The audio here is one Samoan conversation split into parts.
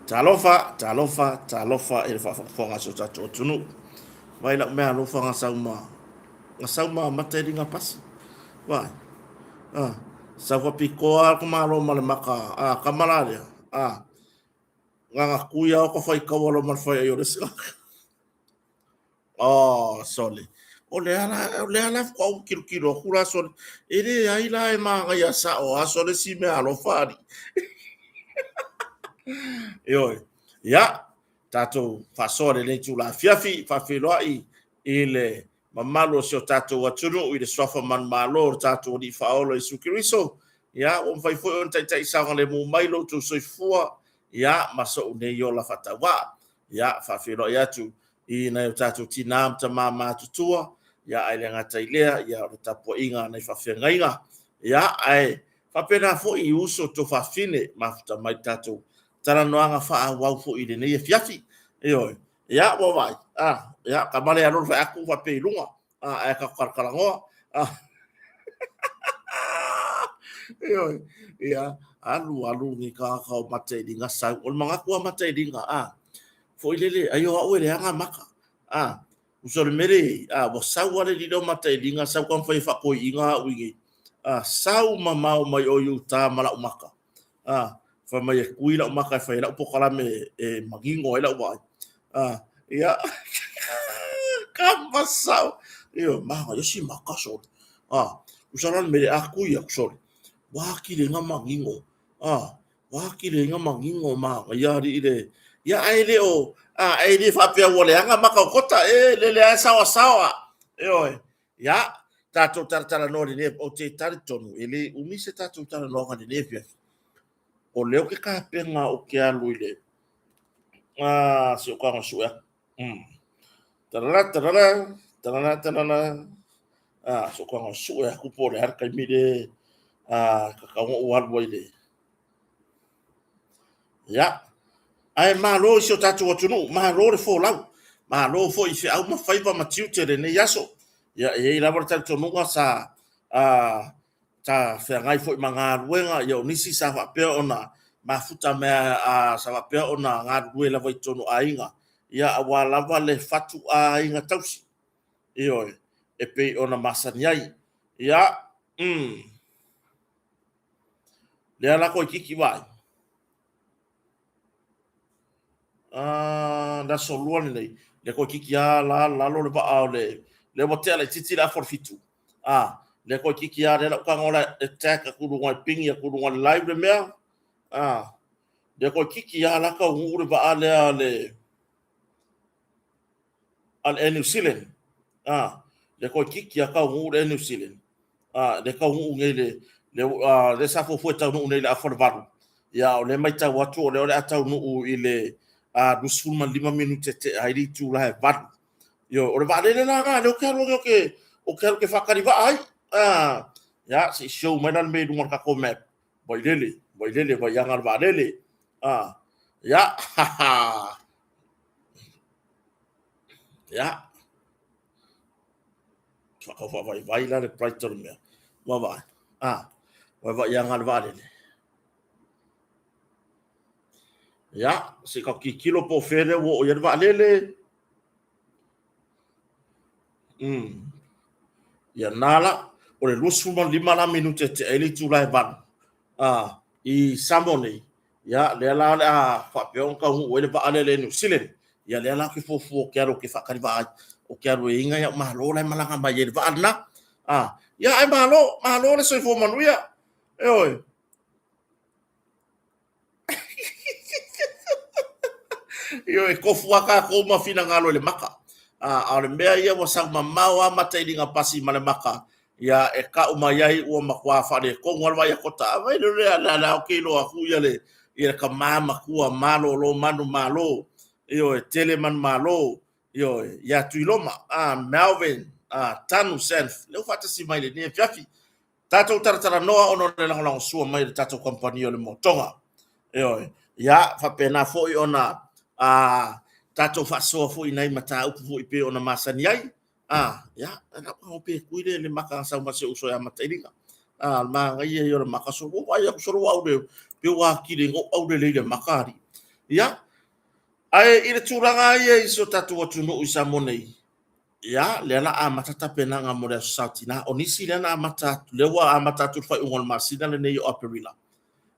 Talofa, talofa, talofa i le faafogafoga a si o tatou atunuu. Vai lau mea alofa nga sau ma nga sau ma mata i linga pasi. Vai. Ah, sau ka pikoa ko malo ma le maka. Ah, kamala lea. Ah, nga nga kuia o ka fai kaua lo ma le fai ai o le sika. Oh, sole. O le ala, o le ala faatoa ou kilokilo atu la sole. E leai la e magaia sao a sole si mea alofa ali. Ioe. Ia, tatou faasoa lenei itula afiafi, faafeiloai i le mamalu o si o tatou atunuu i le suafa manumalo o le tatou Alii Faaola Iesu Keriso. Ia, ua mafai foi ona taitai saogalemu mai lo outou soifua, ia, ma sou nei ola faatauvaa. Ia, faafeiloai atu i nai o tatou tinā ma tamā matutua, ia, ae le gata i lea, ia, o le tapuaiga a nai faafeagaiga, ia, ae faapena foi i uso tuafafine mafuta mai le tatou talanoaga faaauau foi i lenei afiafi. Ioe, ia, ua vaai, a, ia, ka male alo le fai atu faapea i luga, a, ae ka kalakalanoa, a, ioe, ia, alu, alu ni tagata o mata i liga sau, o le manatu a mata i liga, a, foi lele, ai o au e leaga maka. A, uso le mele, a, ua sau ale lilo mata i liga, sau ka mawhai whakoiinga au i nei. A, sau mamao mai o Utah ma lau maka. A, whai mai e kui lau maka e whai lau pokalame e mangingo ai lau vaai. A, ia, ka masau. Io, maga, isi maka sole. A, uso la le mele a kui aku sole. Wā kile nga mangingo. A, Wā kile nga mangingo ma ia alii le ia ae le o a e le faapea ua leaga maka o kota e lele ae saoa saoa ioe ia tatou talatalanoa lenei o te talitonu e le umi se tatou talanoaga lenei afiafi o lea o ke kapena o ke alu i le a si o kaga sue aku tarara tarara tarara tarara a so kaga sue aku po le a le taimi le a ka kaga o alu ai le Ia. Ae malo i si o tatou atunuu, malo le folau, malo foi i feau ma faiva ma tiute lenei aso. Ia, e i ai lava le talitonuga sa a, sa feagai foi ma galuega, ia o nisi sa faapea ona mafuta mea a, sa faapea ona galulue lava i totonu o aiga, ia aua lava le fatu aiga tausi. Ioe, e pei ona masani ai. Ia, Lea la koe kiki vai. Ah, le aso lua lenei. Le koe kiki a la lalo le vaa o le le ua tea laitiiti le afa o le fitu. Ah, le koe kiki a le lau tago la e tag aku luga e pingi aku luga le live le mea. Ah, le koe kiki a la taunuu le vaa lea le a le Air New Zealand. A, le koe kiki a taunuu le Air New Zealand. A, le taunuu nei le, le, a, le sa fuafua e taunuu nei i le afa o le 8. Ia, o lea e matau atu o lea o le a taunuu i le a, 25 minute tea ai le itula e 8. Ioe, o le vaalele la lena, lea ou te alu o ke, o ke alu ke faatali vaa ai. A, ia, se i show mai la le mea i luga o le tatou map. Vailele, vailele, vaiaga le vaalele. A, ia, ha, ha. Ia. Whakau whaavaivai la le bright o le mea. Vaavaai. Ah, vaivai anga le vaalele. Ia, se ka kikilo po o whea lea ua o i le vaalele. Ia nā la, o le 25 la minute te ai le itula e 8. Ah, i Samoa nei, Ia, lea la o le a faapea ona taunuu ai le vaa lea i le New Zealand. Ia, lea la ou te fuafua ou te alu ou te faatali vaa ai. Ou te alu e inga ia'u malo la e malaga mai ai i le vaa lena. A, ia, ae malo, malo le soifua manuia. Ioe. Ioe, tofu lava tatou ma finagalo i le maka. A, a o le mea ia ua sau mamao lava mata i liga pasi ma le maka, ia e kau mai ai ua matua faaletonu lava le vaai a Kota. A vai lea lea lea lea ou te iloa atu ia le ia le tama matua malolo manumalo, ioe, tele manumalo, ioe, ia Tuiloma, a Melvin, a Tanu Senf, lea ua faatasi mai lenei afiafi. Tatou talatalanoa ona o le lagolagosua mai o le tatou kamupani o le Motoga. Ioe, ia faapena foi ona a tatou faasoa foi i nai mataupu foi pei ona masani ai. A, ia, e lau ka pe kui le le maka sau ma se uso ia matailiga. A, le manaia ia o le maka so, ua vaai atu solo ua aule, pe ua atili ngo aule le i le maka ali. Ia, ae i le tulaga ia i si o tatou atunuu i Samoa nei, ia, lea la amata tapenaga mo le Aso Sa o Tina. O nisi lea na amata atu, lea ua amata atu le faaiuga o le masina lenei o Aperila,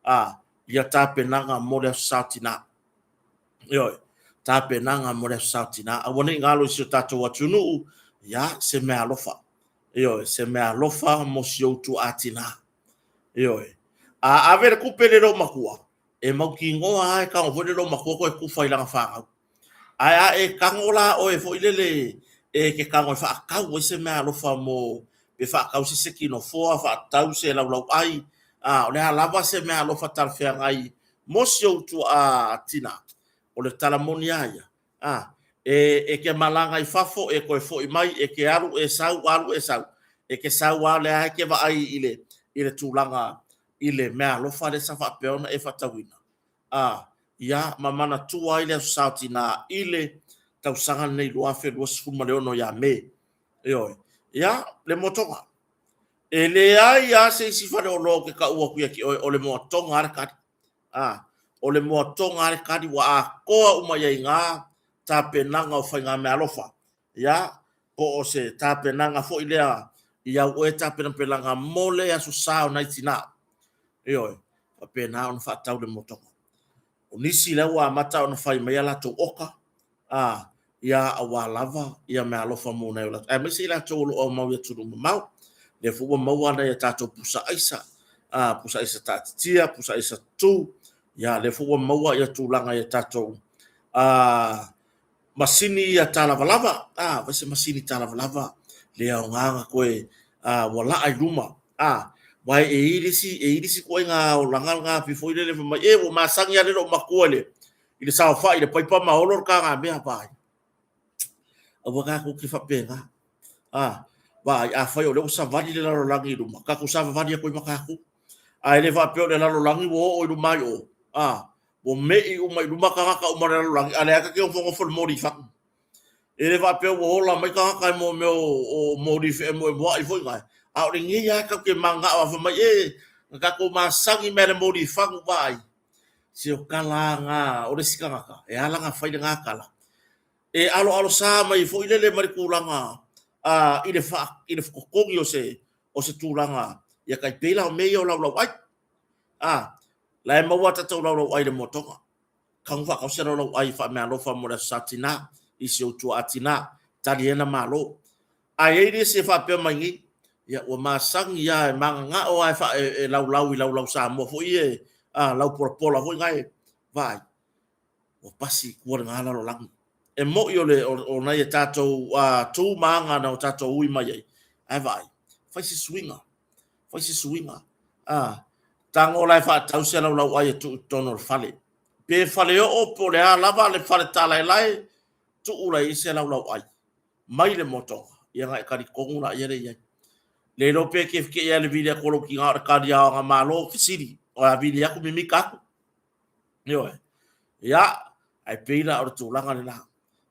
a, ia tapenaga mo le Aso Sa o Tina. Ioe, tapenaga mo le Aso Sa o Tina. Aua ne i galo i si o tatou atunuu, ia, se meaalofa. Ioe, se meaalofa mo si ou tuaa tina. Ioe. A ave le tupe i le loomatua, e mautinoa lava e tago foi le loomatua toe tufa i lana fanau. Ae a e tago la oe foi lele e te tago e faatau ai se meaalofa mo, pe faatau se seti nofoa, faatau se laulauai, a o le a lava se meaalofa talafeagai mo si ou tuaa tina, o le tala moni lava ia, a, e te malaga i fafo, e toe foi mai, e te alu e sau, alu e sau, e te sau lava o lea e te vaai i le tulaga i le meaalofa lea sa faapea ona e faatauina, a, ia, ma manatua ai le Aso Sa o Tina i le tausaga lenei 2026 ia Me. Ioe. Ia, le motoga. E leai lava se isi faleoloa ou te tau atu ia te oe, o le moatoga lava le tali. A, o le moatoga lava le tali ua atoa uma i ai i ina tapenaga o faigameaalofa. Ia, po o se tapenaga foi lea i au oe tapenapenaga mo le Aso Sa o nai tina. Ioe, faapena ona faatau le motoga. O nisi la ua amata ona fai mai a latou oka, a, ia aua lava ia meaalofa mo nai o latou, aemaise i latou o lo o aumau i atunuu mamao. Lea foi ua maua nai a tatou pusa aisa, a, pusa aisa taatitia, pusa aisa tutu, ia lea foi ua maua ia tulaga i a tatou a, masini ia talavalava, a, fai se masini talavalava, le aoga na toe a, ua laa i luma, a, aua e i ai isi, e i ai isi ituaiga olaga lena pei foi lele fai mai, e ua masani lava le loomatua i le i le saofai i le paipa ma olo le tagamea, vaai. Aua tatou te faapena. A, vaai, afai o lea ua savali le lalolagi i luma, tatou savavali atu ai ma tatou. Ae le faapea o le lalolagi ua oo i luma i o, a, ua me'i uma i luma tagata uma o le lalolagi, a o lea lava ta te nofonofo i le moli i fanu. E le faapea ua ola mai tagata i mea o moli feemoemoai foi na, a o lenei lava tatou te mananao a fai mai, e, na tatou masani mai lava i le moli i fanu, vaai. Se o tala lava na o le isi tagata, e ala ona fai lena tala, e aloalosa mai foi lele mai le tulaga a, i le faa, i le totogi o se, o se tulaga ia tai pei la o mea ia o laulauai. A, la e maua a tatou laulauai i le motoga. Tago faatau se laulauai faameaalofa mo le Aso Sa Tina, i si ou tuaa tina, tali ai na malo. Ae i ai le isi e faapea mai nei, ia ua masani lava e mananao lava e, e laulau i laulau Samoa foi ia, a, lau polapola foi na e vaai, ua pasi i tua lena lalolagi. E moni o, le, o, o nai a tatou uh, tu ma aga na o tatou ui mai ai, ae vaai, fai se suiga, fai se suiga. Ah, tago la e faatau se laulau ai e tuu i totonu o le fale. Pe faleoo po o le a lava le fale talaelae, tuu la i se laulau ai. Mai le motoga, ia ona e talitonu laia lea i ai. Le iloa pe te feke'i ai le vili atu o lou tina o le tali a ona malo, fesili, o le a vili atu mimita atu. Ioe. Ia, ae pei la o le tulaga lena.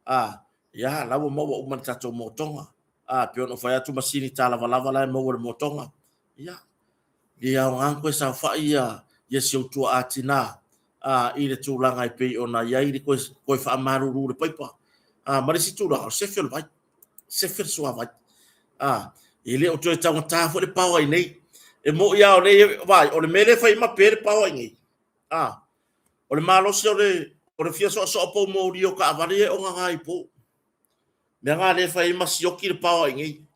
A, ia, la ua maua uma le tatou motoga. A, pei ona ou fai atu masini talavalava la e maua i le motoga. Ia, le aoga ona toe saofai ia, ia si ou tuaa tina a, i le tulaga e pei ona i ai le toe, toe faamalulu le paipa. A, ma le isi tulaga, o le sefe o le vai. Sefe le suavai. A, e le o toe taugata foi le paoa i nei. E moni lava o lea, vaai, o le mea lea e fai ai ma pe le paoa i nei, A, o le malosi o le, o le fia soasoa pou moli o taavale ia e ogaga ai i po. Mea na lea e fai ai ma sioki le paoa i nei.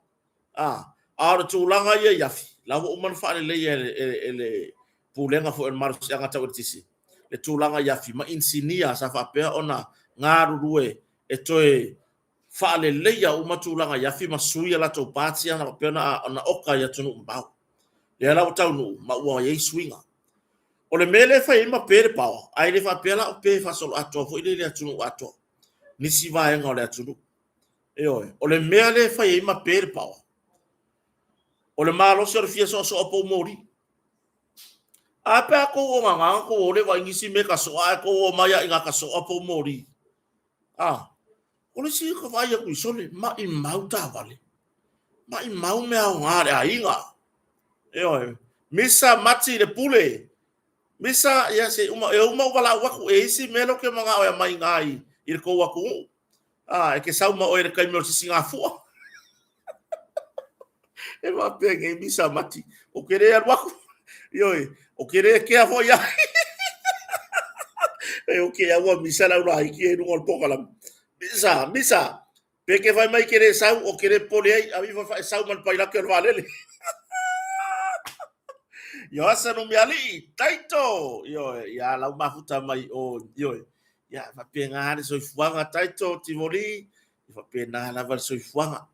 A, a o le tulaga ia i afi, la ua uma ona faaleleia e le, e, e le Pulega foi o le Malosiaga Tau Eletise, le tulaga i afi ma inisinia sa faapea ona galulue e toe faaleleia uma tulaga i afi ma sui a latou parts ia na faapea ona, ona oka i atunuu mamao. Lea la ua taunuu ma ua i ai suiga. O le mea lea e fai ai ma pe le paoa, ae le faapea la o pe faasoloatoa foi lea i le atunuu atoa, nisi vaega o le atunuu. Ioe, o le mea lea e fai ai ma pe le paoa, o le malosi o le fia soasoa poumoli. A pe a tou ogaga tou o le vaai nisi mea ka soa ae tou omai a ina ka soa poumoli. A, o le isi ka vaai atu i sole, maimau taavale, maimau mea aoga a le aiga. Ioe, misa mati le pule. Misa, ia se uma, e uma ou valaau aku, e isi mea lea ou te manao e aumai i ina i le tou atunuu. A, e te sau ma oe i le taimi o le sisigafua. E faapea nei Misa Mati, ou te le alu aku. Ioe, ou te le kea foi ai. E o ke aua Misa lau laiti e luga o le pokalame. Misa, Misa, pe ke fai mai ke le sau, o ke le pole ai, a ifa fa sau ma le pailate o le vaalele. Io asa no mealii, taito! Ioe, ia lau mafuta mai o, ioe. Ia, faapena le soifuaga, taito, Tivoli, e faapena lava le soifuaga.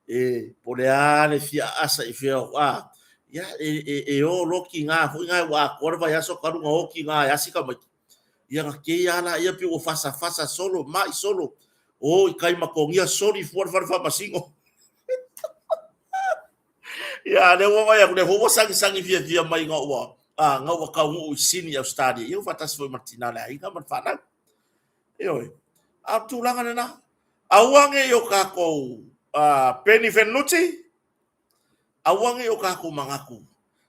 E, po o le a le fia aasa i fea o, a, ia, e, e, e o loa tiga foi na ua atoa le vaiaso talu ona o tiga e asi tamaiti. Ia na kei lava laia pei ua fasafasa solo, mai solo, o i tai ma togia soli fua le fale faamasino. Ia, lea ua vaai atu, lea foi ua sagisagi fiafia mai ina ua, a, ina ua taunuu i Sini, Ausetalia, ia ua faatasi foi ma le tina o le aiga ma le fanau. Ioe. A o le tulaga lena. Aua ne i o tatou peni fenunuti, aua ne i o tatou manatu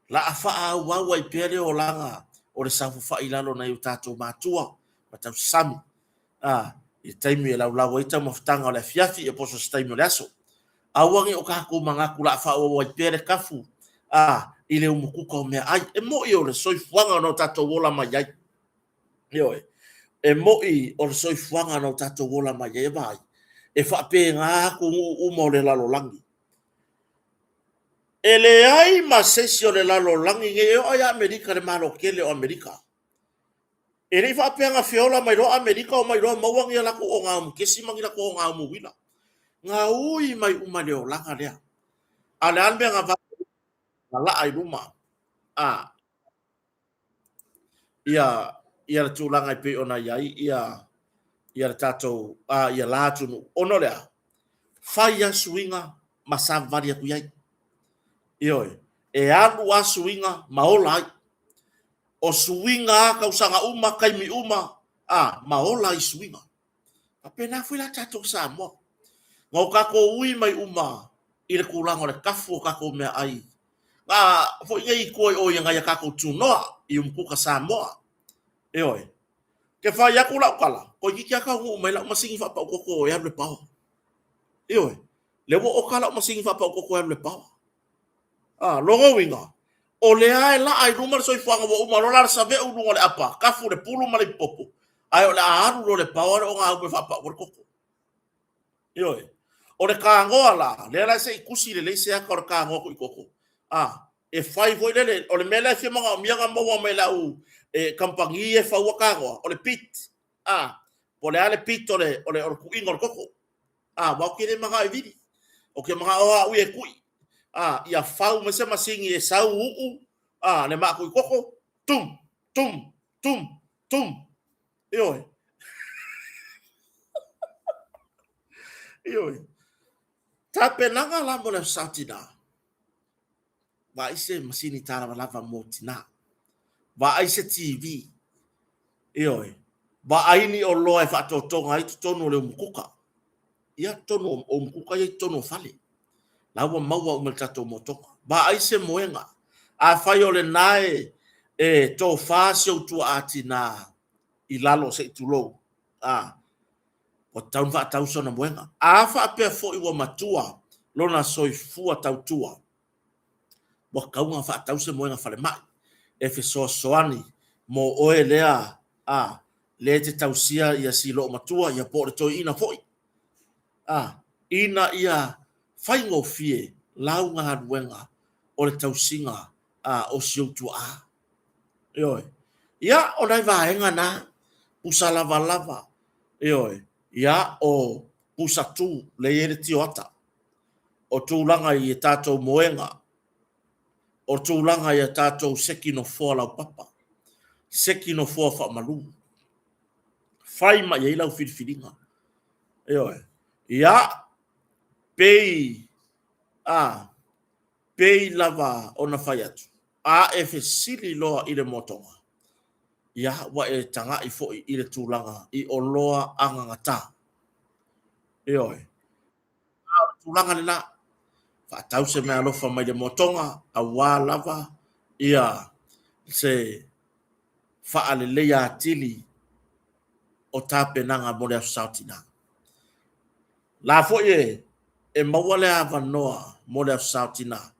la a faaauau ai pea le olaga o le saofafai i lalo o nai o tatou matua ma tausasami a, i le taimi e laulau ai taumafataga o le afiafi ia po o so o se taimi o le aso. Aua ne i o tatou manatu la a faaauau ai pea le kafu a, i le umukuka o meaai. E moni o le soifuaga na o tatou ola mai ai. Ioe. E moni o le soifuaga na o tatou ola mai ai, e vaai, e faapena atunuu uma o le lalolagi. E leai ma se isi o le lalolagi nei, e oo ia Amerika, le Malo tele o Amerika. E le i faapea na feola mai loa Amerika omai loa maua ni a latou ogaumu kesi ma ni latou ogaumu uila. Na ui mai uma i le olaga lea. A o le a le mea na vave na laa i luma? A, ia ia le tulaga e pei ona i ai ia ia le tatou a ia la atunuu ona o le a? Fai a suiga ma savavali atu i ai. Ioe, e alu a suiga ma ola ai. O suiga a tausaga uma, taimi uma, a ma ola ai suiga. Faapena foi la tatou Samoa. Na o tatou ui mai uma i le tulaga o le kafu o tatou meaai. Na foi nei i tua i o i nai a tatou tunoa i umukuka Samoa. Ioe. Ke fai atu lau tala, toeitiiti lava taunuu mai lau masini faapau koko e alu i le paoa. Ioe. Lea ua oka lau masini faapau koko e alu i le paoa. A, lona uiga, o lea e laa i luma le soifuaga ua uma loa la le saveu i luga o le apa, kafu le pulu ma le ipupopo, ae o le a alu loa le paoa le ogaumu e faapau ai le koko. Ioe. O le tanoa la, lea la se i tusi lelei se ata o le tanoa tuikoko, a, e fai foi lele, o le mea lea e fia manaomia na maua mai lau e, kamupani e faua tanoa, o le pit, a, po o le a le pit o le, o le, o le tuiga o le koko. A, aua ou te le manao e vili. Ou te manao au ia e tui. A, ia fau mai se masini e sau uu, a, le maa tui koko, tum, tum, tum, tum. Ioe. Ioe. Tapenaga la mo le aso Sa tina. Vaai se masini tālavalava mo tina. Vaai se TV. Ioe. Vaai ni oloa e faatotoga ai totonu o le umukuka. Ia, totonu o umukuka ia i totonu o fale. La ua maua uma i le tatou motoka. Vaai se moega. Afai o lena e, e tofa si ou tuaa tina i lalo se i tulou, a, ua tatau ona faatau sona moega. A faapea foi ua matua lona soifua tautua, ua tatau ona faatau se moega falemai e fesoasoani mo oe lea a lea e te tausia ia si loomatua ia po o le toeaina foi a ina ia faigofie lau galuega o le tausiga a o si ou tuaa. Ioe. Ia, o nai vaega na, pusa lavalava, ioe, ia, o pusa tu, lea e i ai le tioata, o tulaga i a tatou moega, o tulaga i a tatou seki nofoa laupapa, seki nofoa faamalu. Fai mai ai lau filifiliga. Ioe. Ia, pei, a, pei lava ona fai atu, a e fesili loa i le moatoga, ia, ua e tagai foi i le tulaga i oloa agagata. Ioe. A o le tulaga lena, faatau se meaalofa mai le moatoga, auā lava ia se faaleleia atili o tapenaga mo le Aso Sa o Tina. La foi e e maua le avanoa mo le Aso Sa o Tina,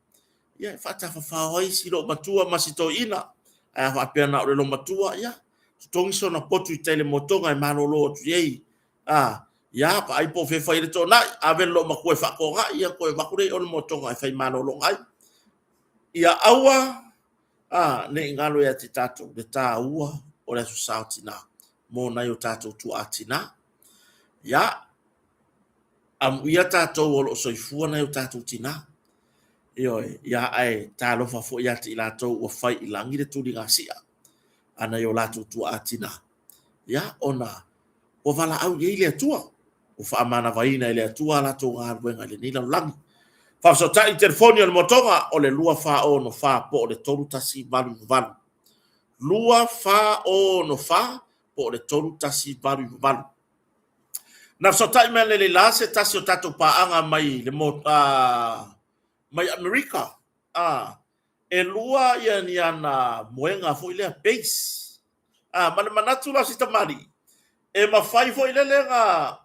ia e faatafafao ai si loomatua ma si toeaina, ae a faapea na o le loomatua, ia totogi sona potu i tai i le motoga e malolo atu i ai, a, ia vaai po o fea e fai ai le toonai, ave le loomatua e faatoonai, ia toe avatu lea i o i le motoga e fai malologa ai. Ia aua a, ne i galo ia te tatou le taua o le Aso Sa o Tina mo nai o tatou tuaa tina. Ia, amuia tatou o lo o soifua nai o tatou tina. Ioe, ia ae talofa foi ia te i latou ua fai i lagi le tuligasia a nai o latou tuaa tina. Ia, ona ua valaau i ai le Atua, ua faamanavaina e le Atua a latou galuega i lenei lalolagi. Faafesootai i telefoni o le Motoga o le 2464 po o le 3188. 2464 po o le 3188. Na fesootai mai ananei la se tasi o tatou paaga mai le mai Amerika. E lua ia ni ana moega foi lea base. Ma le manatu la o si tamalii, e mafai foi lele na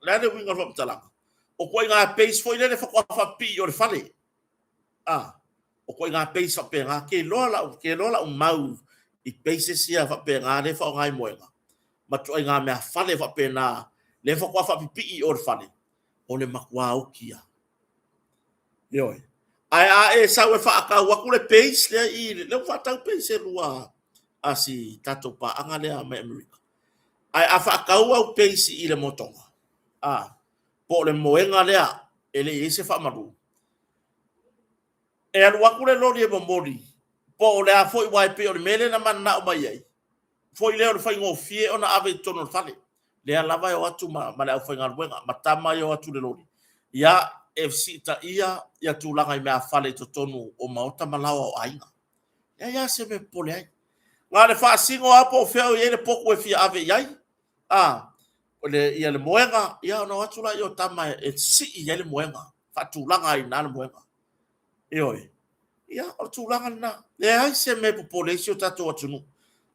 le a le uiga o le faamatalaga? O ituaiga base foi lele faatoa faapipii o le fale. O ituaiga base faapena, ke iloa lau, ke iloa lau mau i bases ia faapena lea e faaaoga i moega, ma ituaiga mea fale faapena lea faatoa faapipii o le fale, o le matua oti lava. Ioe. Ae a e sau e faatau atu le base lea i lea ua faatau base e lua a si tatou paaga lea mai Amerika. Ae a faatau au base i le motoga, a, po o le moega lea e le i i ai se faamalu, e alu atu le loli e momoli, po o le a foi, aua e pei o le mea lea na mananao mai ai, foi lea o le faigofie ona ave i totonu o le fale. Lea lava e o atu ma, ma le aufaigaluega, ma tama e o atu i le loli. Ia, e siitaia ia tulaga i meafale i totonu o maota ma laoa o aiga. Leai lava se mea e popole ai. Na o le faasino lava po o fea o i ai le potu e fia ave i ai, a, o le, ia le moega, ia ona o atu lea o tama e sii ai le moega, faatulaga ai i ina le moega. Ioe. Ia, o le tulaga lena. Leai se mea e popole ai si o tatou atunuu.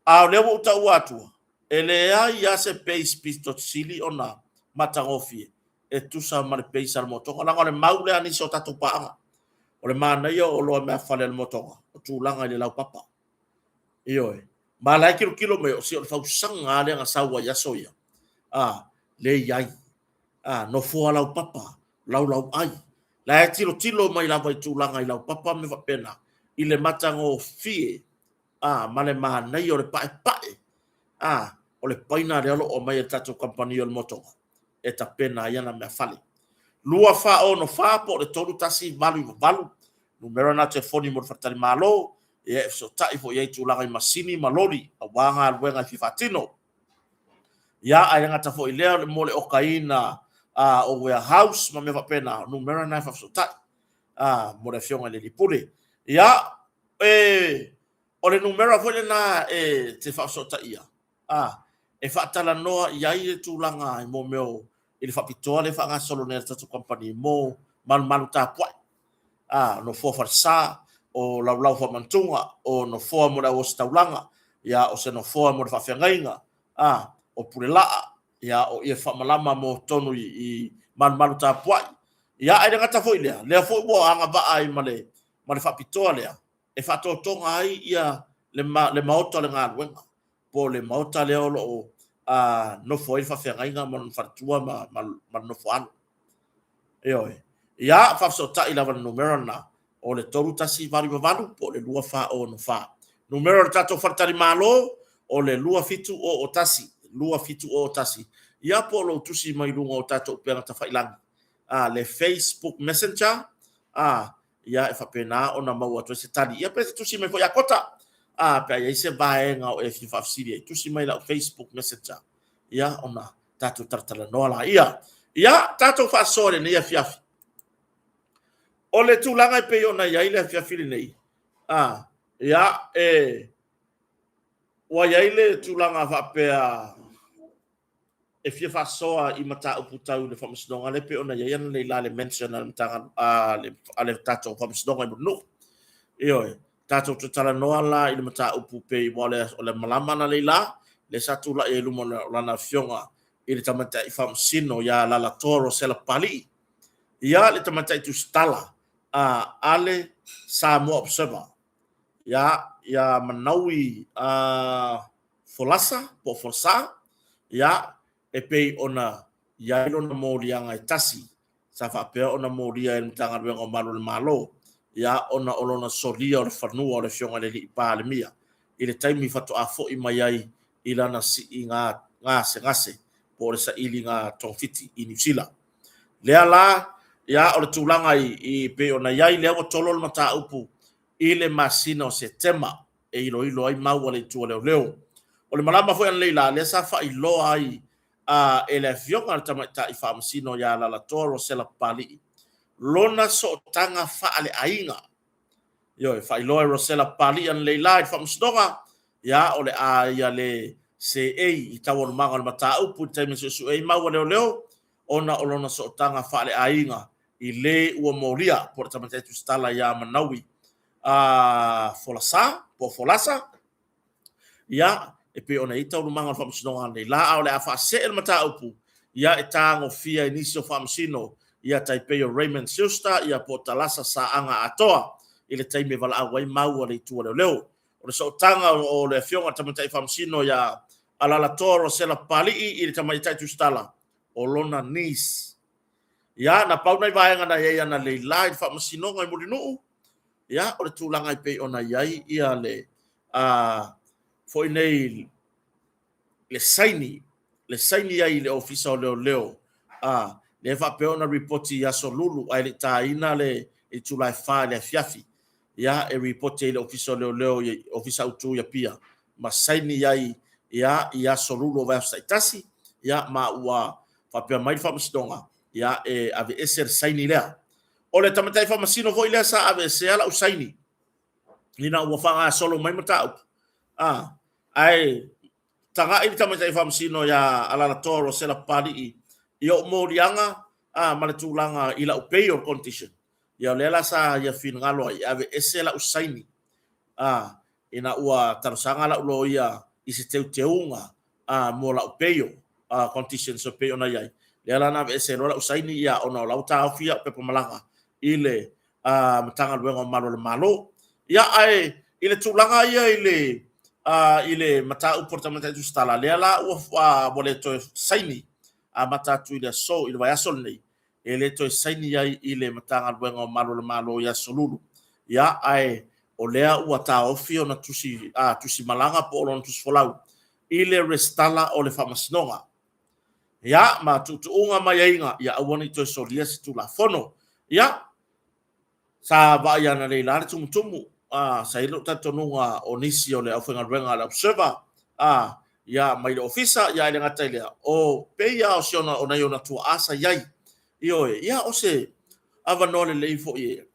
A o lea ua ou taua atua, e leai lava se base pito sili ona matagofie e tusa ma le base a le Motoga. Leaga o le mau lea a nisi o tatou paaga. O le manaia o oloa meafale a le Motoga, o tulaga i le laupapa. Ioe. Ma la e tilotilo mai, o si o le fausaga lava lea na sau ai i aso ia. A, lea e i ai. A, nofoa laupapa, laulauai. La e tilotilo mai lava i tulaga i laupapa ma mea faapena, i le matagofie, a, ma le manaia o le paepae, a, o le paina lea o lo o aumai e le tatou kamupani o le Motoga e tapena ai ana meafale. 2464 po o le 3188, numera na telefoni mo le faletalimalo, ia e fesootai foi i ai i tulaga i masini ma loli aua galuega e fia faatino. Ia, ae le gata foi i lea mo le okaina o warehouse ma mea faapena, o numera na e faafesootai mo le Afioga i le Alii Pule. Ia, e, o le numera foi lena e te faafesootaia, e faatalanoa i ai le tulaga i mo mea o, i le faapitoa lea e faagasolo nei a le tatou kamupani mo malumalu tapuai, nofoa falesa, o laulau faamantuga, o nofoa mo le auositaulaga, ia, o se nofoa mo le faafeagaiga, o pulelaa, ia, o ie faamalama mo totonu i malumalu tapuai. Ia, ae le gata foi i lea, lea foi ua agavaa ai ma le, ma le faapitoa lea e faatotoga ai ia le, le maota o le galuega, po o le maota lea o lo o nofo ai le faafeagaiga ma lona faletua ma, ma, ma le nofo alo. Ioe. Ia, faafesootai lava le numera lena, o le 3188 po o le 2464. Numera o le tatou faletalimalo, o le 2701, 2701. Ia, po o lou tusi mai luga o tatou upega tafailagi, a, le Facebook Messenger, a, ia, e faapena ona maua atu ai se tali. Ia, pe te tusi mai foi ia Kota, a, pe a i ai se vaega o e fia faafesili ai, tusi mai lau Facebook Messenger, ia, ona tatou talatalanoa laia. Ia, tatou faasoa i lenei afiafi. O le tulaga e pei ona i ai le afiafi lenei, a, ia, e, ua i ai le tulaga faapea e fia faasoa i mataupu tau i le faamasinoga lea pei ona i ai ananei la le mention a le, a le, a le tatou faamasinoga i Mulinuu. Ioe. Tatou te talanoa la i le mataupu pei ua o le malama analeila, lea sa tulai ai i luma o lana afioga i le Tamaitai Faamasino ia Alaalatoa Rosella Papalii, ia le Tamaitai Tusitala a ale Samoa Observer, ia Manaui Folasa po o Folasa, ia e pei ona i ai lona moliaga e tasi sa faapea ona molia e le Matagaluega o Malu o le Malo, ia ona o lona solia o le fanua o le Afioga i le Alii Palemia i le taimi faatoa foi mai ai i lana siiga gasegase po o le sailiga togafiti i Niu Sila. Lea la, ia o le tulaga i pei ona i ai, lea ua tolo le mataupu i le masina o Setema e iloilo ai mau a le Itu a Leoleo. O le malama foi analeila lea sa faailoa ai e le Afioga i le Tamaitai Faamasino ia Alaalatoa Rosella Papalii lona sootaga faaleaiga. Ioe, faailoa e Rosella Papalii analeila i le Faamasinoga, ia o le a ia le seei i taualumaga o le mataupu i le taimi e suesue ai mau a leoleo ona o lona sootaga faaleaiga i le ua molia po o le Tamaitai Tusitala ia Manaui Folasa po o Folasa. Ia, e pei ona i ai taualumaga o le Faamasinoga analeila, a o le a faasee le mataupu, ia e tagofia e nisi o Faamasino, ia tai pei o Raymond Schuster, ia po o Talasa Saaga Atoa, i le taimi e valaau ai mau a le Itu a Leoleo. O le sootaga o le Afioga i le Tamaitai Faamasino ia Alaalatoa Rosella Papalii i le Tamaitai Tusitala, o lona niece. Ia, na pau nai vaega na i ai analeila i le Faamasinoga i Mulinuu, ia, o le tulaga e pei ona i ai ia le foi nei le saini, le saini ai i le Ofisa o Leoleo, lea faapea ona ripoti i Aso Lulu ae le i taina le itula e 4 i le afiafi. Ia, e ripoti ai i le Ofisa o Leoleo i Ofisa Autu i Apia ma saini ai ia i Aso Lulu o vaiaso taitasi, ia ma ua faapea mai le Faamasinoga, ia e aveese le saini lea. O le tamaitai faamasino foi lea sa aveesea lau saini ina ua faagasolo mai mataupu, ae tagai le tamaitai faamasino ia Alaalatoa Rosella Papalii i ou moliaga ma le tulaga i lau bail condition. Ia o lea la sa ia finagalo ai e aveese lau saini ina ua talosaga lau loia i se teuteuga mo lau bail conditions e pei ona i ai. Lea la na aveese ai loa lau saini ia ona o la ua taofi au pepa malaga i le Matagaluega o Malu o le Malo. Ia ae i le tulaga ia i le i le mataupu a le Tamaitai Tusitala, lea la ua le toe saini amata atu i le aso i le vaiaso lenei, e le toe saini ai i le Matagaluega o Malu o le Malo i Aso Lulu. Ia ae o lea ua taofi ona tusi, tusi malaga po o lona tusi folau i le resitala o le Faamasinoga. Ia, ma tuutuuga ma aiaiga, ia aua ne i toe solia se Tulafono. Ia, sa vaai analeila le tumutumu, sa i ai lou talitonuga o nisi o le aufaigaluega a le Observer, ia, mai le Ofisa, ia, ae le gata i lea, o pei lava o si ona, o nai ona tuaa sa i ai. Ioe, ia, o se avanoa lelei foi e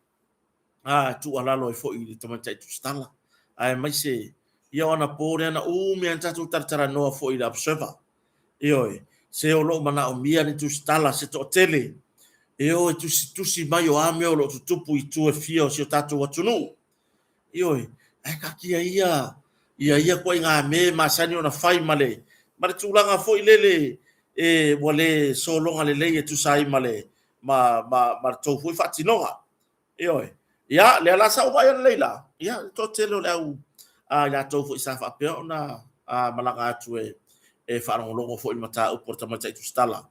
tuualalo ai foi i le tamaitai tusitala, aemaise ia o anapo lea na umi ai ona tatou talatalanoa foi i le Observer. Ioe, se o lo o manaomia ni tusitala se toatele e o e tusitusi mai o a mea o lo o tutupu i itu e fia o si o tatou atunuu. Ioe, ae taatia ia ia ia ituaiga mea e masani ona fai ma le ma le tulaga foi lele e ua le sologa lelei e tusa ai ma le ma ma ma le tou foi faatinoga. Ioe. Ia, lea la sa ou vaai analeila, ia, le toatele o le au i latou foi sa faapea ona malaga atu e faalogologo foi i le mataupu a le tamaitai tusitala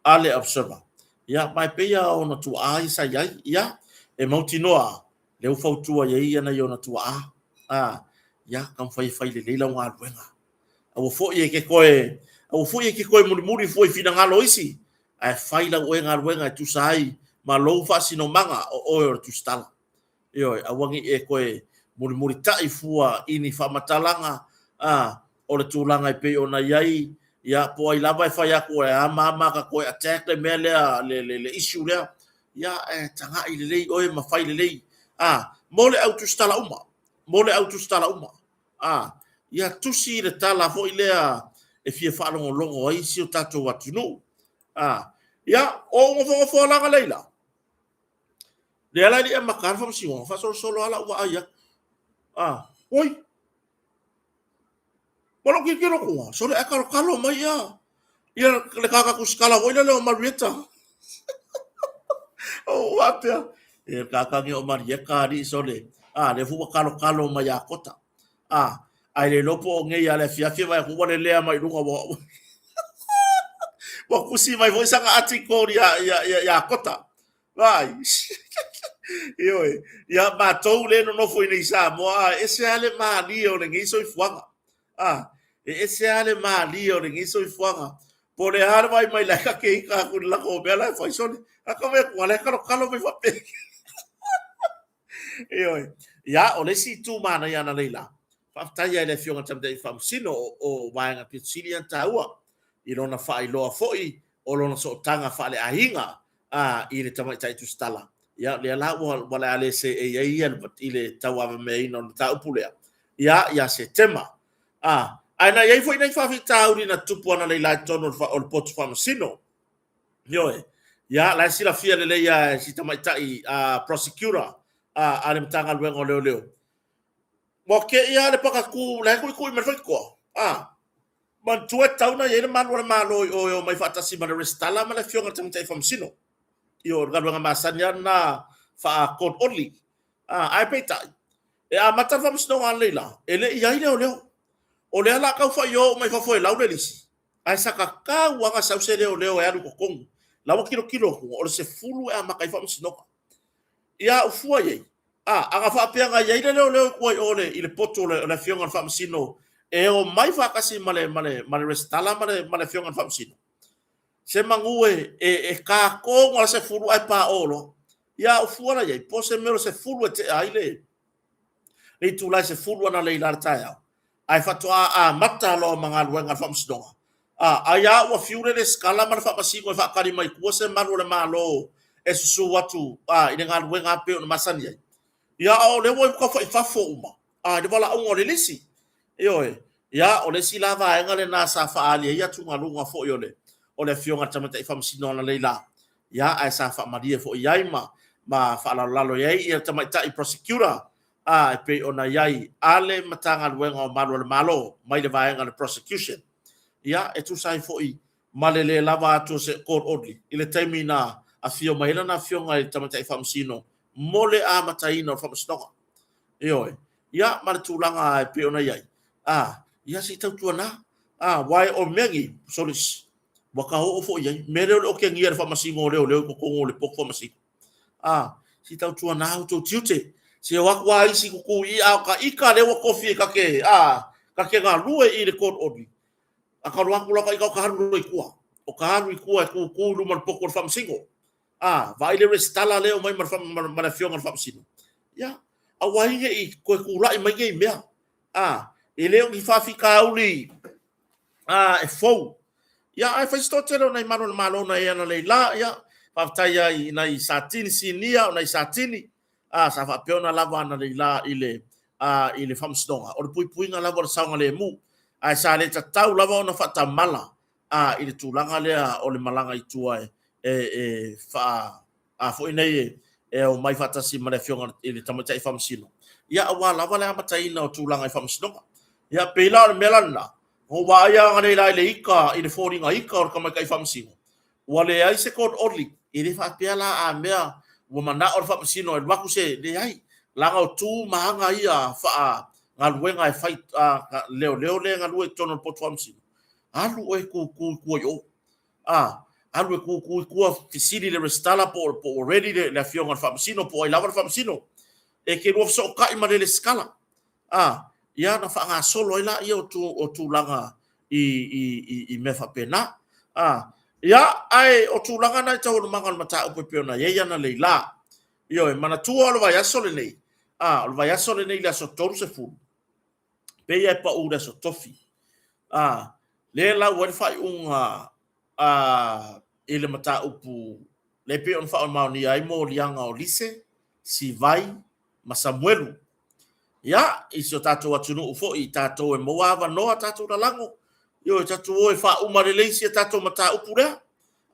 a le Observer. Ia, ma e pei lava o ona tuaa ia sa i ai. Ia, e mautinoa lea ua fautua i ai nai ona tuaa. Ia, taumafai e fai lelei lau galuega. Aua foi e te toe, aua foi e te toe mulimuli fua i finagalo o isi, ae fai lau oe galuega e tusa ai ma lou faasinomaga o oe o le tusitala. Ioe, aua ne i e toe mulimulitai fua i ni faamatalaga o le tulaga e pei ona i ai, ia, po o ai lava e fai atu e a ma a ma ta toe attack le mea lea, le issue lea, ia, ae tagai lelei oe ma fai lelei, mo le au tusitala uma, mo le au tusitala uma. A, ia tusi le tala foi lea e fia faalogologo ai si o tatou atunuu. A, ia, o ou nofonofo lava Leila. Lea la e le i amata le faamasinoga, faasolosolo lava lau vaai atu. A, oi! Ma lou tilotilo atu, sole ae kalokalo mai ia ia le tagata tusitala foi lele o Marietta. Ou faapea, e tagata nei o Marietta alii sole, a lea foi ua kalokalo mai ia Kota. A, ae le iloa po o nei a le afiafi e vaai atu ua lelea mai luga ua ua tusi mai foi sana article ia ia ia Kota. Vaai. Ioe. Ia matou lea e nonofo i nei i Samoa, a, e ese lava le malie o lenei soifuaga. A, e ese lava le malie o lenei soifuaga. Po o le a le vaai mai la e ta te ita atu i le latou mea la e fai sole. A ta vaai atu, a la e kalokalo mai faapea. Ioe. Ia, o le isi itu manaia analeila, faafetai lava i le Afioga i le Tamaitai Faamasino o Vaega Pito Sili ona taua i lona faailoa foi o lona sootaga faaleaiga a i le tamaitai tusitala. Ia, lea la ua ua le a le seei ai ia i le tauavameaina o le mataupu lea, ia, ia Setema. A, ae na i ai foi nai faafitauli na tutupu analeila i totonu o le potu faamasino. Ioe. Ia, la e silafia lelei lava e si tamaitai prosecutor a le Matagaluega o Leoleo. Ua te'i lava le pakatu la e tuitui mai le faitotoa. A, manatua e tatau ona i ai le malu a le Malo i o e omai faatasi ma le resitala ma le afioga i le tamaitai faamasino. Ioe, o le galuega masani lava lena faa-court orderly. A, ae peitai, e amata le faamasinoga analeila, e le i i ai leoleo. O lea o le a tau faio uma i fafo e lau le lisi, ae sa tatau lava ona sau se leoleo e alu i totonu. La ua tilotilo atu, o le 10 e amata ai faamasinoga. Ia au fua i ai, a, ana faapea na i ai le leoleo i tua i o i le potu o le afioga i le faamasino e omai faatasi ma le, ma le, ma le resitala ma le, ma le afioga i le faamasino, se manu e, e, e ta tonu lava le 10 ae paoo loa. Ia au fua la i ai, po o se mea o le 10 e tea ai le, le itula e 10 analeila i le taeao, ae faatoa amata loa ma galuega a le Faamasinoga. A, ai lava ua fiu le resitala ma le Faamasino e faatali mai tua se malu o le Malo e susu atu a, i le galuega a pei ona masani ai. Ia, a o lea ua tau i fafo uma a, i le valaauga o le lisi. Ioe. Ia, o le isi la vaega lena sa faaali ai atugaluga foi o le, o le Afioga i le Tamaitai Faamasino analeila. Ia, ae sa faamalie foi i ai ma, ma faalalolalo i ai ia le Tamaitai Prosecutor a e pei ona i ai a le Matagaluega o Malu a le Malo mai le vaega o le Prosecution. Ia, e tusa ai foi ma le le lava atu o se court orderly i le taimi na afio mai ai lana afioga i le Tamaitai Faamasino mo le amataina o le faamasinoga. Ioe. Ia, ma le tulaga e pei ona i ai, a, ia se i tautuana, a, aua o mea nei, solis, ua ta oo foi i ai. Mea lea o le otegia e le Faamasino o Leoleo i totonu o le potu faamasino. A, se i tautuana outou tiute. Se o atu lava isi tutu i i, a o ka ita lea ua tofi e ta te, a, ta te galue i le court orderly. A ka alu atu la ka ita o ka alu loa i tua. O ka alu i tua e tutu i luma o le potu o le Faamasino. A, vaai le resitala lea e omai ma le, ma le afioga i le Faamasino. Ia, aua ai ne i toe tulai mai nei mea. A, e le o ni faafitauli a, e fou. Ia, ae fai se toatele o nai malu o le Malo na i analeila, ia, faafetai ai i nai Satini Sinia o nai Satini, a, sa faapea ona lava analeila i le, a, i le faamasinoga. O le puipuiga lava o le saogalemu, ae sa le tatau lava ona faatamala, a, i le tulaga lea o le malaga i tua e, e, e faa, a foi nei e, e omai faatasi ma le afioga i le tamaitai faamasino, ia aua lava le amataina o tulaga i faamasinoga. Ia pei la o le mea la lena, ua vaai analeila i le ika, i le foliga ika o le tamaitai faamasino, ua leai se court orderly. E le faapea la a mea ua manao le faamasino e alu atu se, leai, leaga o tu ma aga ia faa-galuega e fai, a leoleo lea e galue i totonu o le potu faamasino, alu oe e tutu i tua i o. A, alu e tutu i tua, fesili i le resitala po po ua ready le, le afioga i le faamasino po o ai lava le faamasino. E te lua fesootai ma le resitala. A, ia ona faagasolo ai laia o, tu, o tulaga i, i, i, i mea faapena. A, ia, ae o tulaga na i taualumaga o le mataupu e pei ona i ai analeila. Ioe, manatua o le vaiaso lenei, a, o le vaiaso lenei i le aso 30, pei e pau i le aso Tofi. A, lea e lau ai le faaiuga a, i le mataupu lea e pei ona faamaonia ai moliaga o Lise, Sivai ma Samuelu. Ia, i si o tatou atunuu foi, i tatou e maua avanoa tatou lalago, ioe, tatou o e faauma lelei si a tatou mataupu lea.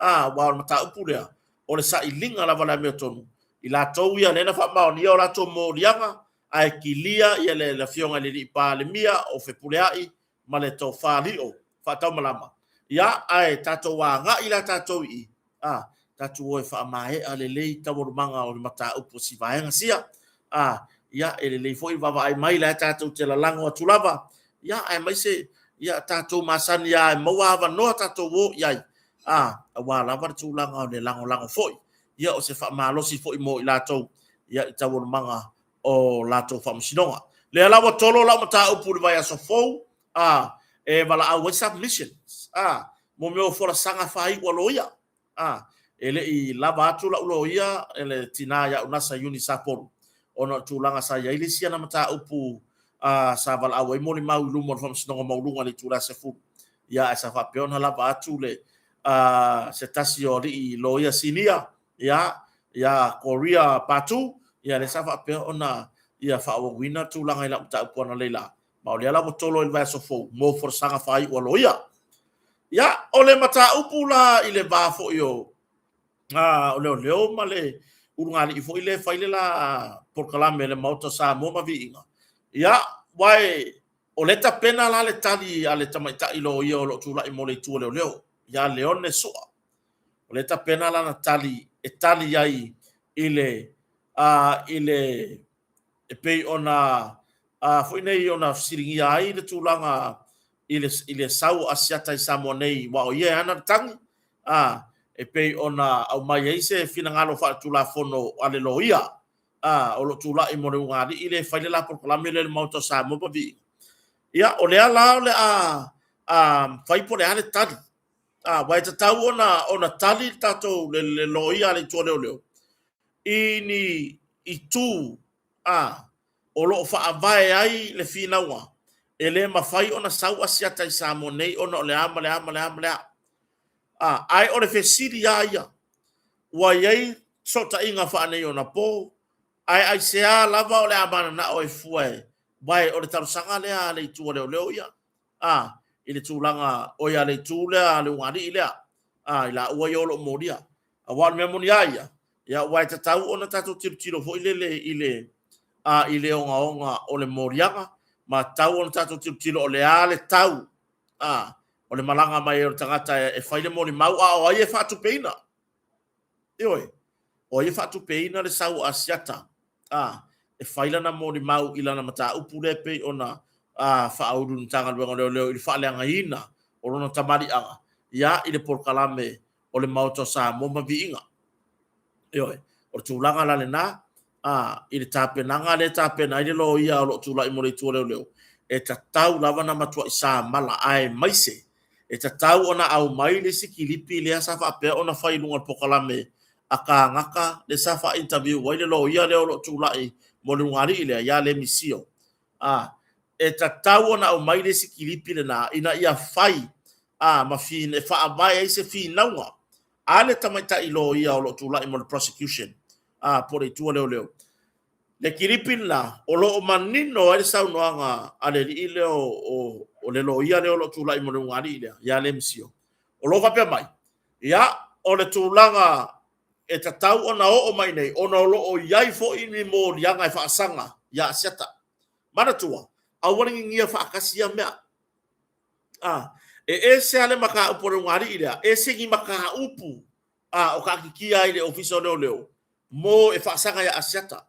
A, aua o le mataupu lea, o le sailiga lava o le amiotonu, i latou ia lea na faamaonia o latou moliaga, ae kilia ia le Afioga i le Alii Palemia o Fepuleai ma le Tofa Lio Faataumalama. Ia, ae tatou agai la tatou i i, a, tatou o e faamaea lelei taualumaga o le mataupu o si vaega sia. A, ia, e lelei foi vaavaai mai la tatou te lalago atu lava, ia, aemaise, ia, tatou masani lava e maua avanoa tatou o i ai, a, aua lava le tulaga o le lagolago foi, ia, o se faamalosi foi mo i latou, ia, i taualumaga o latou faamasinoga. Lea la ua tolo lau mataupu i le vaiaso fou, a, e valaau ai submissions, a, mo mea o folasaga faaiu a loia. A, e le i lava atu lau loia e le tina ia Unasa Iuni Sapolu, ona o le tulaga sa i ai le isi ana mataupu a, sa valaau ai molimau i luma o le Faamasinoga Maualuga i le itula e 10. Ia, ae sa faapea ona lava atu le, a, se tasi o alii loia sinia, ia, ia Korea Patu, ia lea sa faapea ona ia faaauauina tulaga i lau mataupu analeila, ma o lea la ua tolo i le vaiaso fou mo folasaga faaiu a loia. Ia, o le mataupu la i le va foi o o leoleo ma le ulugalii foi lea e fai le la polokalame a le Maota o Samoa ma Viiga, ia, uae o lea e tapena la le tali a le tamaitai loia o lo o tulai mo le itu a leoleo, ia Leone Sua. O lea e tapena lana tali e tali ai i le i le e pei ona foi nei ona fesiligia ai le tulaga i le, i le sau o Asiata i Samoa nei, aua o ia e ana le tagi, a, e pei ona aumai ai se finagalo faaletulafono a le loia, a, o lo o tulai mo le ulugalii lea e fai le la polokalame lea i le Maota o Samoa ma Viiga. Ia, o lea la o le a, a fai po o le a le tali. A, aua e tatau ona, ona tali le tatou, le, le loia a le Itu a Leoleo i ni itu a o lo o faavae ai le finauga e le mafai ona sau Asiata i Samoa nei ona o le a ma le a ma le a ma le a. A, ae o le fesili lava ia, ua i ai fesootaiga faaneionapo, ae aisea lava o le a mananao ai fua e, uae o le talosaga lea a le itu a leoleo ia, a, i le tulaga, oi a le itu lea a le ulugalii lea, a, i laua ia o lo o molia. Aua o le mea moni a ia, ia aua e tatau ona tatou tilotilo foi lele i le, a, i le ogaoga o le moliaga, ma tatau ona tatou tilotilo o le a le tau, a, o le malaga mai o le tagata e fai le molimau, a o ai e faatupeina? Ioe, o ai e faatupeina le sau o Asiata, a, e fai lana molimau i lana mataupu lea e pei ona a, faaulu i le Matagaluega o Leoleo i le faaleagaina o lona tamaliiaga, ia, i le polokalame o le Maota o Samoa ma Viiga. Ioe, o le tulaga la lena, a, i le tapenaga lea e tapena ai le loia o lo o tulai mo le Itu o Leoleo, e tatau lava ona matuai samala, aemaise e tatau ona aumai le isi kilipi lea sa faapea ona fai i luga o le polokalame a kāgaka lea sa faa-interview ai le loia lea o lo o tulai mo le ulugalii lea, ia Lemi Sio. A, e tatau ona aumai le isi kilipi lena ina ia fai a, ma fi, e faavae ai se finauga a le tamaitai loia o lo o tulai mo le prosecution, a, po o le itu a leoleo. Le kilipi lena o lo o manino ai le saunoaga a le alii lea o, o, o le loia lea o lo o tulai mo le ulugalii lea, ia Lemi Sio. O lo o faapea mai, ia, o le tulaga e tatau ona oo mai nei, ona o lo o i ai foi ni moliaga e faasaga ia Asiata. Manatua, aua le gigia faatasi ia mea. A, e ese lava le mataupu a le ulugalii lea, ese ni mataupu a, o taatitia ai le Ofisa o Leoleo mo e faasaga ia Asiata.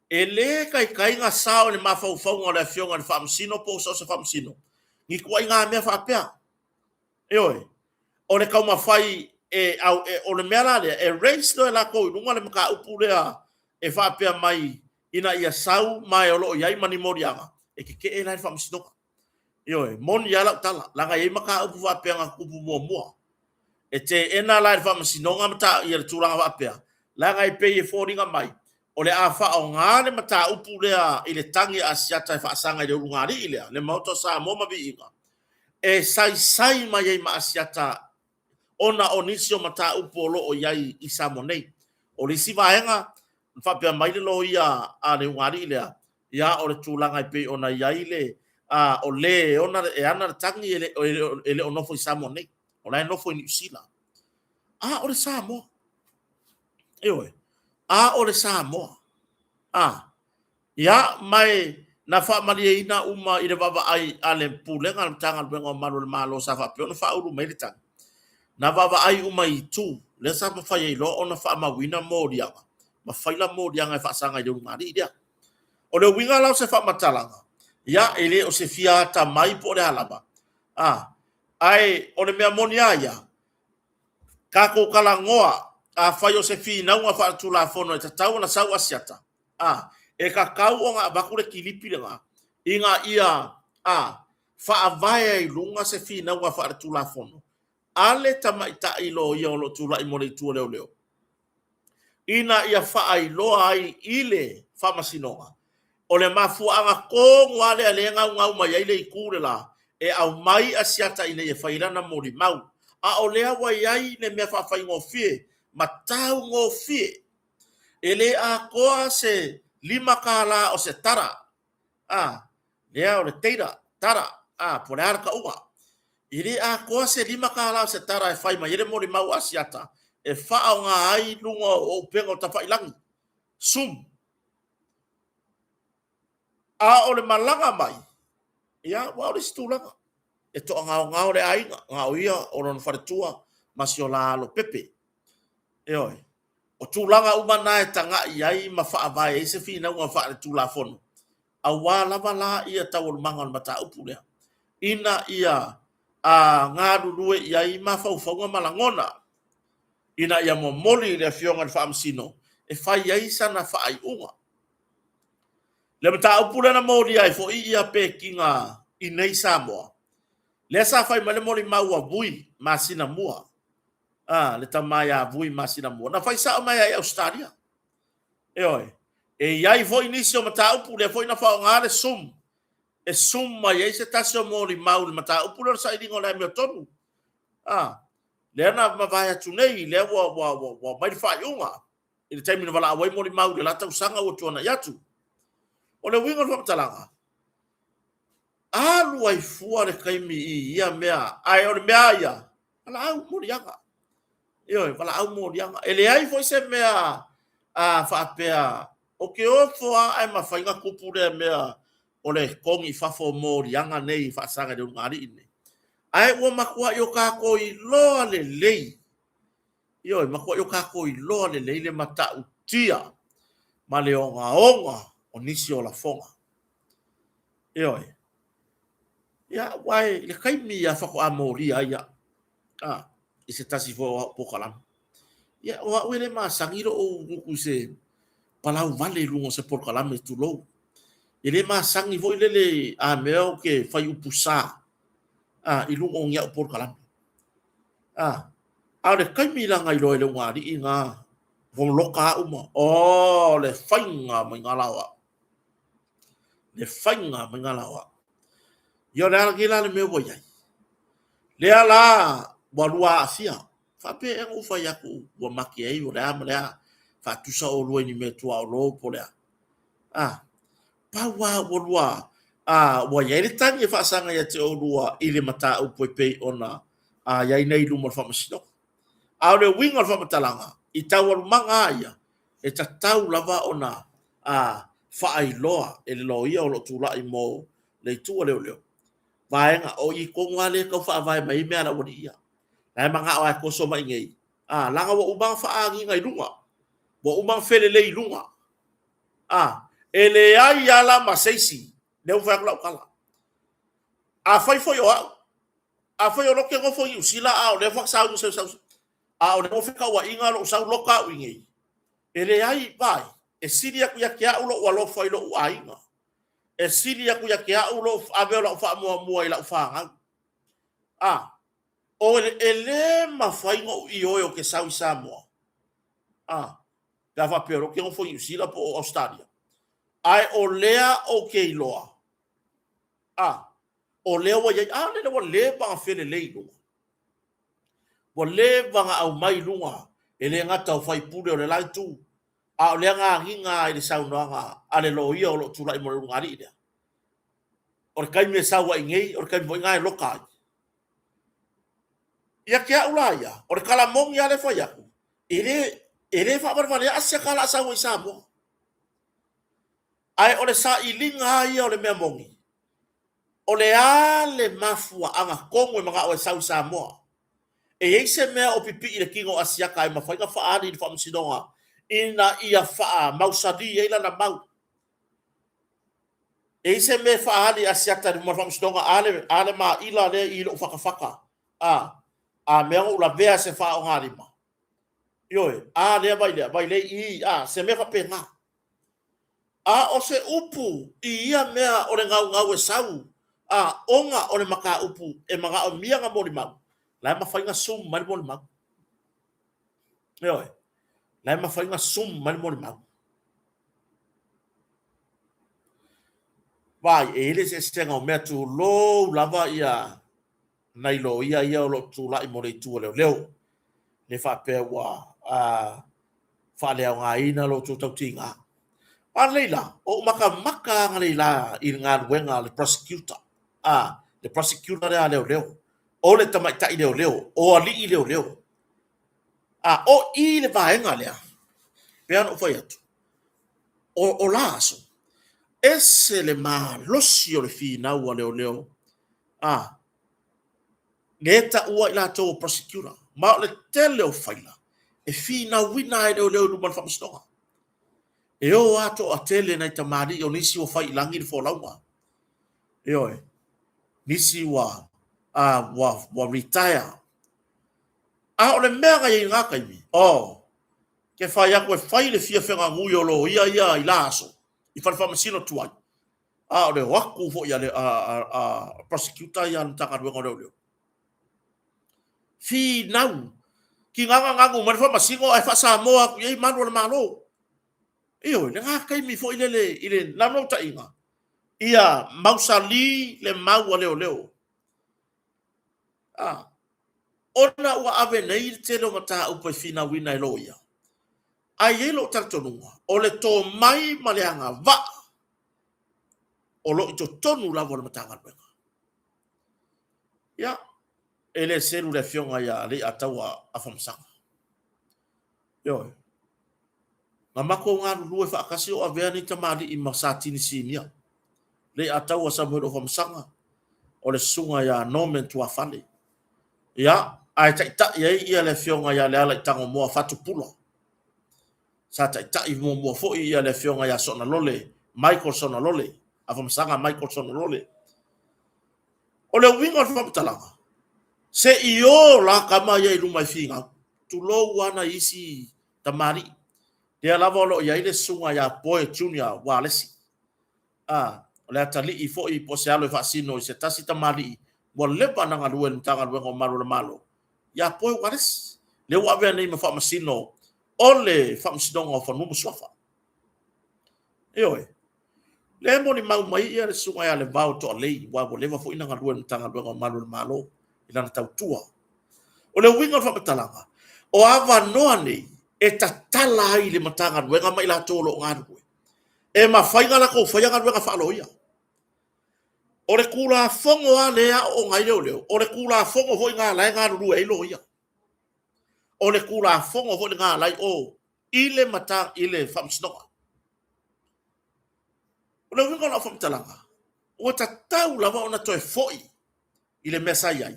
E le taitai na sao i le mafaufauga o le Afioga i le Faamasino po o so o se Faamasino ni ituaiga mea faapea. Ioe, o le taumafai e, au, e, o le mea la lea, e raise loa e latou i luga le mataupu lea e faapea mai ina ia sau ma e o lo o i ai ma ni moliaga, e tetee la i le faamasinoga. Ioe, moni lava lau tala, leaga e i ai mataupu faapea na tutupu muamua. E teena la e le faamasinoga mata, ia le tulaga faapea, leaga e pei e foliga mai, o le a faaaoga le mataupu lea i le tagi a Asiata e faasaga i le ulugalii lea, le Maota o Samoa ma Viiga, e saisai mai ai ma Asiata ona o nisi o mataupu o lo o i ai i Samoa nei. O le isi vaega, na faapea mai le loia a le ulugalii lea, ia o le tulaga e pei ona i ai le, a, o le e ona, e ana le tagi e le, e le o nofo i Samoa nei, o la e nofo i Niu Sila. A o le Samoa. Ioe. A o le Samoa. A. Ia, ma e na faamalieina uma i le vaavaai a le Pulega a le Matagaluega o Malu o le Malo sa faapea ona faaulu mai le tagi. Na vaavaai uma i itu, lea sa mafai ai loa ona faamauina moliaga ma faila moliaga e faasaga i le ulugalii lea. O le uiga la o se faamatalaga, ia, e le o se fia atamai po o le a lava, a, ae o le mea moni lava ia, tatou talanoa, afai o se finauga faaletulafono e tatau ona sau Asiata, a, e tatau ona avatu le kilipi lena ina ia a, faavae ai i luga se finauga faaletulafono a le tamaitai loia o lo o tulai mo le Itu o Leoleo, ina ia faailoa ai i le Faamasinoga o le mafuaaga tonu lava lea lea e gaugau mai ai le itu le la e aumai Asiata ina ia fai ai lana molimau. A o lea ua i ai le mea faafaigofie ma taugofie. E le atoa se $5 o se tara, a, lea o le teira, tara, a, po o le a le tauga. E le atoa se $5 o se tara e fai mai ai le molimau Asiata e faaaoga ai luga o upega o tafailagi, Zoom. A o le malaga mai, ia, ua o le isi tulaga. E toagaogao le aiga, na o ia, o lona faletua ma si o la alo pepe. Ioe. O tulaga uma na e tagai ai ma faavae ai se finauga faaletulafono, aua lava la ia taualumaga o le mataupu lea, ina ia galulue i ai mafaufauga ma lagona, ina ia momoli i le Afioga i le Faamasino e fai ai sana faaiuga. Le mataupu lea na molia ai foi ia pekiga i nei Samoa, lea sa fai mai le molimau a Vui masina mua, a, le tama ia Vui masina mua, na fai sao mai lava i Ausetalia. Ioe. E i ai foi nisi o mataupu lea foi na faaaoga le Zoom e Zoom mai ai se tasi o molimau i le mataupu lea o le sailiga o le amiotonu. A, lea na mavae atu nei, lea ua, ua, ua, ua aumai le faaiuga i le taimi na valaau ai molimau i le la tausaga ua tuanai atu. O le uiga o le faamatalaga, alu ai fua le taimi i ia mea, ae o le mea lava ia, valaau moliaga. Ioe, valaau moliaga. E leai foi se mea a faapea, ou te ofo lava ae mafai ona tupu lea mea o le togi i fafo o moliaga nei e faasaga i le ulugalii lenei. Ae ua matuai o tatou iloa lelei, ioe, matuai o tatou iloa lelei le matautia ma le ogaoga o nisi o lafoga. Ioe. Ia, aua i le taimi lava faatoa molia ai au, a, i se tasi foi o au polokalame. Ia, o au e le masani lou gutu i se palau vale i luga o se polokalame, tulou. E le masani foi lele a mea ou te fai upu sa a, i luga o ni au polokalame. A, a o le taimi la na iloa ai e le ulugalii na, ua loka au ma, oh, le faiga mai ngā la o au. Le faiga mai ngā la o au. Ia o le a nei la le mea ua i ai. Lea la ua lua aafia. Faapea ea na ou fai atu ua make ai o le a ma le a. Faatusa oulua i ni mea tuaolo po o le a. A, pau lava ua lua, a, ua i ai le tagi e faasaga ia te oulua i le mataupu e pei ona a, i ai nei i luma o le faamasinoga. A o le uiga o le faamatalaga, i taualumaga lava ia, e tatau lava ona a, faailoa e le loia o lo o tulai mo le itu a leoleo, vaega o i tonu lava lea e tau faavae mai ai mea a le aualii ia. La e manao lava e toso mai i inei, a, leaga ua uma ona faagiga i luga, ua uma ona felelei i luga. A, e leai lava la ma se isi, lea ua fai atu lau tala. Afai foi o au, afai o lea ou te nofo i Niu Sila a o lea faatoa sau sau sau, a o lea ua fetauaiga lou sau loka au i inei, e leai, vaai, e sili atu ia te au lou alofa i lou aiga. E sili atu ia te au lou ave o lau faamuamua i lau fanau. A, o le, e le mafai ona ou ioe ou te sau i Samoa, a, pe a faapea o lea ou te nofo i Niu Sila po o Ausetalia, ae o lea ou te iloa, a, o lea ua i ai, a lea ua leva ona felelei i luga. Ua leva ona aumai i luga, e le gata o faipule o le la itu, a o lea na agiga ai i le saunoaga a le loia o lo o tulai mo le ulugalii lea. O le taimi e sau ai nei, o le taimi foi lena e loka ai. Ia te au la ia, o le tala moni lava lea e fai atu, e le, e le faavalevalea Asiata o le a sau ai i Samoa. Ae o le sailiga lava ia o le mea moni, o le a le mafuaaga tonu e manao ai e sau i Samoa? E i ai se mea o pipii i le tino o Asiata e mafai ona faaali i le Faamasinoga ina ia faamausali ai lana mau? E i ai se mea e faaali e Asiata i luma o le Faamasinoga, a le maila lea i lou fatafata, a mea na ou lavea i se faaaogalima? Ioe, a lea vai lea, vai lea i i, a, se mea faapena. A o se upu i ia mea o le gaugau e sau, a, ona o le mataupu e manaomia na molimau, la e mafai ona sum mai le molimau. Ioe, la e mafai ona sum mai le molimau. Vaai, e i ai le eseesega o mea tulou lava ia nai loia ia o lo o tulai mo le itu o leoleo, le faapea ua faaleaogaina lo outou tautiga. A laila, o ou matamata analeila i le galuega a le prosecutor, a, le prosecutor lea a leoleo, o le tamaitai leoleo, o alii leoleo. A o i le vaega lea, pei ona ou fai atu, o la aso, ese le malosi o le finau a leoleo, a, lea e taua i latou o prosecutor, ma o le tele o faila e finauina ai leoleo i luma o le faamasinoga. E o lava toatele nai tamalii o nisi ua fai i lagi le folauga. Ioe, nisi ua, ua, ua retire. A o le mea na i ai i lena taimi, oh, ke fai atu e fai le fia feganui o loia ia i la aso, i fale faamasino tuai, a o le o atu foi a le prosecutor ia a le Matagaluega o Leoleo, finau, tiga na nanu mai le faamasino ae faa-Samoa atu i ai malu o le Malo. Ioe, lena taimi foi lele i le naunautaiga ia mausali le mau a leoleo. A, ona ua ave nei le tele o mataupu e finauina e loia, Ae i ai lou talitonuga, o le tomai ma le agavaa o lo o i totonu lava o le Matagaluega. Ia, e le selu le afioga ia Leiataua Afamasaga. Ioe. Na matou galulue faatasi o avea nei tamalii ma Satini Sinia. Leiataua Samuelu Afamasaga, o le susuga ia Norman Tuafale. Ia, ae taitai ai ia le afioga ia Lealaitagomoa Fatupula. Sa taitai muamua foi ia le afioga ia Soonalole, Michael Soonalole, Afamasaga Michael Soonalole. O le uiga o le faamatalaga, se i o la tama ia i luma e finau, tulou lava nai isi tamalii. Lea lava o lo o i ai le susuga ia Poe Junior Walesi. A, o le atalii foi po o se alo e faasino i se tasi tamalii ua leva ona galue i le Matagaluega o Malu o le Malo, ia Poe Walesi, lea ua avea nei ma Faamasino o le Faamasinoga o Fanua ma Suafa. Ioe. Lea e molimau mai ia le susuga ia Levao Toalei, aua ua leva foi ona galue i le Matagaluega o Malu o le Malo i lana tautua. O le uiga o le faamatalaga, o avanoa nei e tatala ai le Matagaluega ma i latou o lo o galulue, e mafai ona latou faia galuega faaloia. O le Tulafono lava lea e aooga ai leoleo, o le Tulafono foi lena o la e galulue ai loia. O le Tulafono foi lena o la e i o i le mata, i le Faamasinoga. O le uiga o lau faamatalaga, ua tatau lava ona toe foi i le mea sa i ai,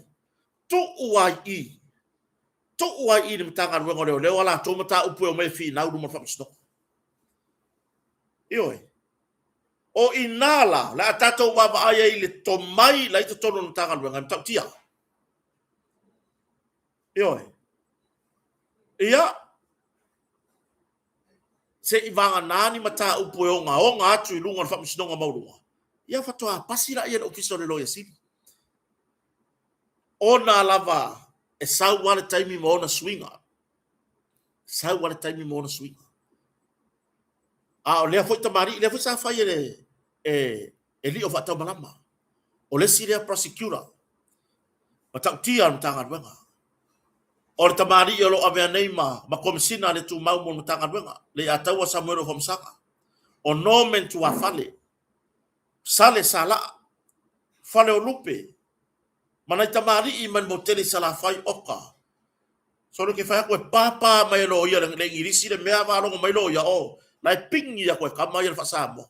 tuu ai i i, tuu ai i le Matagaluega o Leoleo a latou mataupu e omai e finau i luma o le Faamasinoga. Ioe. O i ina la, o le a tatou vaavaai ai i le tomai la i totonu o le Matagaluega e matautia. Ioe. Ia, se i vagana ni mataupu e ogaoga atu i luga o le Faamasinoga Maualuga, ia faatoa pasi lea e le Ofisa o le Loia Sili. Ona lava e sau lava le taimi ma ona suiga. Sau lava le taimi ma ona suiga. A o lea foi tamalii, lea foi sa fai e le e Lio Faataumalama. O le isi lea prosecutor matautia o le Matagaluega. O le tamalii o lo o avea nei ma, ma Komesina le Tumau mo le Matagaluega, Leiataua Samuelu Afamasaga. O Norman Tuafale, Sale Salaa, Faleolupe, ma nai tamalii mai le motu tele i Salafai, oka. Solo ke fai atu e pāpā mai e loia le, le Igilisi le mea faalogo mai loia, o, la e pigi atu e kama ia le faa-Samoa.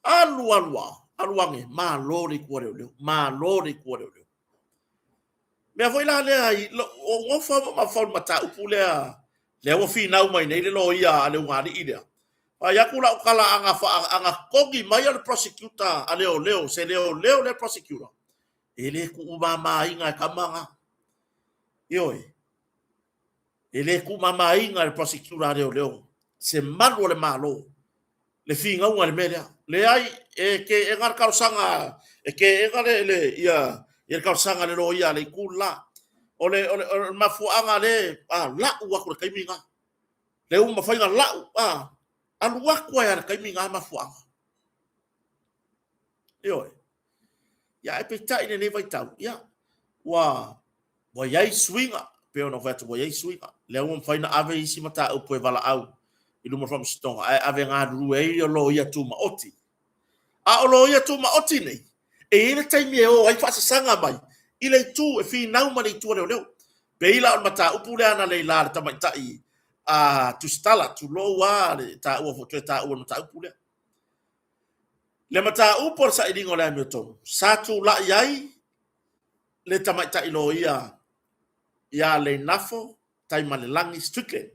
Alu alu a, alu age, malo le itu a leoleo, malo le itu a leoleo. Mea foi la lea, o gofa ma mafaufau i le mataupu lea, lea ua finau mai nei le loia a le ulugalii lea. Fai atu lau tala ana, ana togi mai le prosecutor a leoleo, se leoleo lea prosecutor, e le tuumamaina e tama na. Ioe, e le tuumamaina e le prosecutor a leoleo se malu o le Malo le finauga i le mea lea. Leai, e teena le talosaga, e teena le, le, ia, ia le talosaga a le loia a le itu le la. O le, o le, o le mafuaaga le, a, lau atu le taimi lena. Le ua mafai ona lau, a, alu atu ai lava i le taimi lena mafuaaga. Ioe. Ia, ae peitai i lenei vaitau, ia, ua, ua i ai suiga, pei ona ou fai atu ua i ai suiga. Lea ua mafai ona ave isi mataupu e valaau i luma o le faamasinoga, ae ave galulue ai ia loia tumaoti. A o loia tumaoti nei, e i ai le taimi e o ai faasasaga mai i le itu, e finau ma le itu a leoleo. Pei la o le mataupu lea analeila a le tamaitai a Tusitala, tulou lava le taua foi, toe taua o le mataupu lea. Le mataupu o le sailiga o le amiotonu, sa tulai ai le tamaitai loia ia Leinafo Taimalelagi Strickland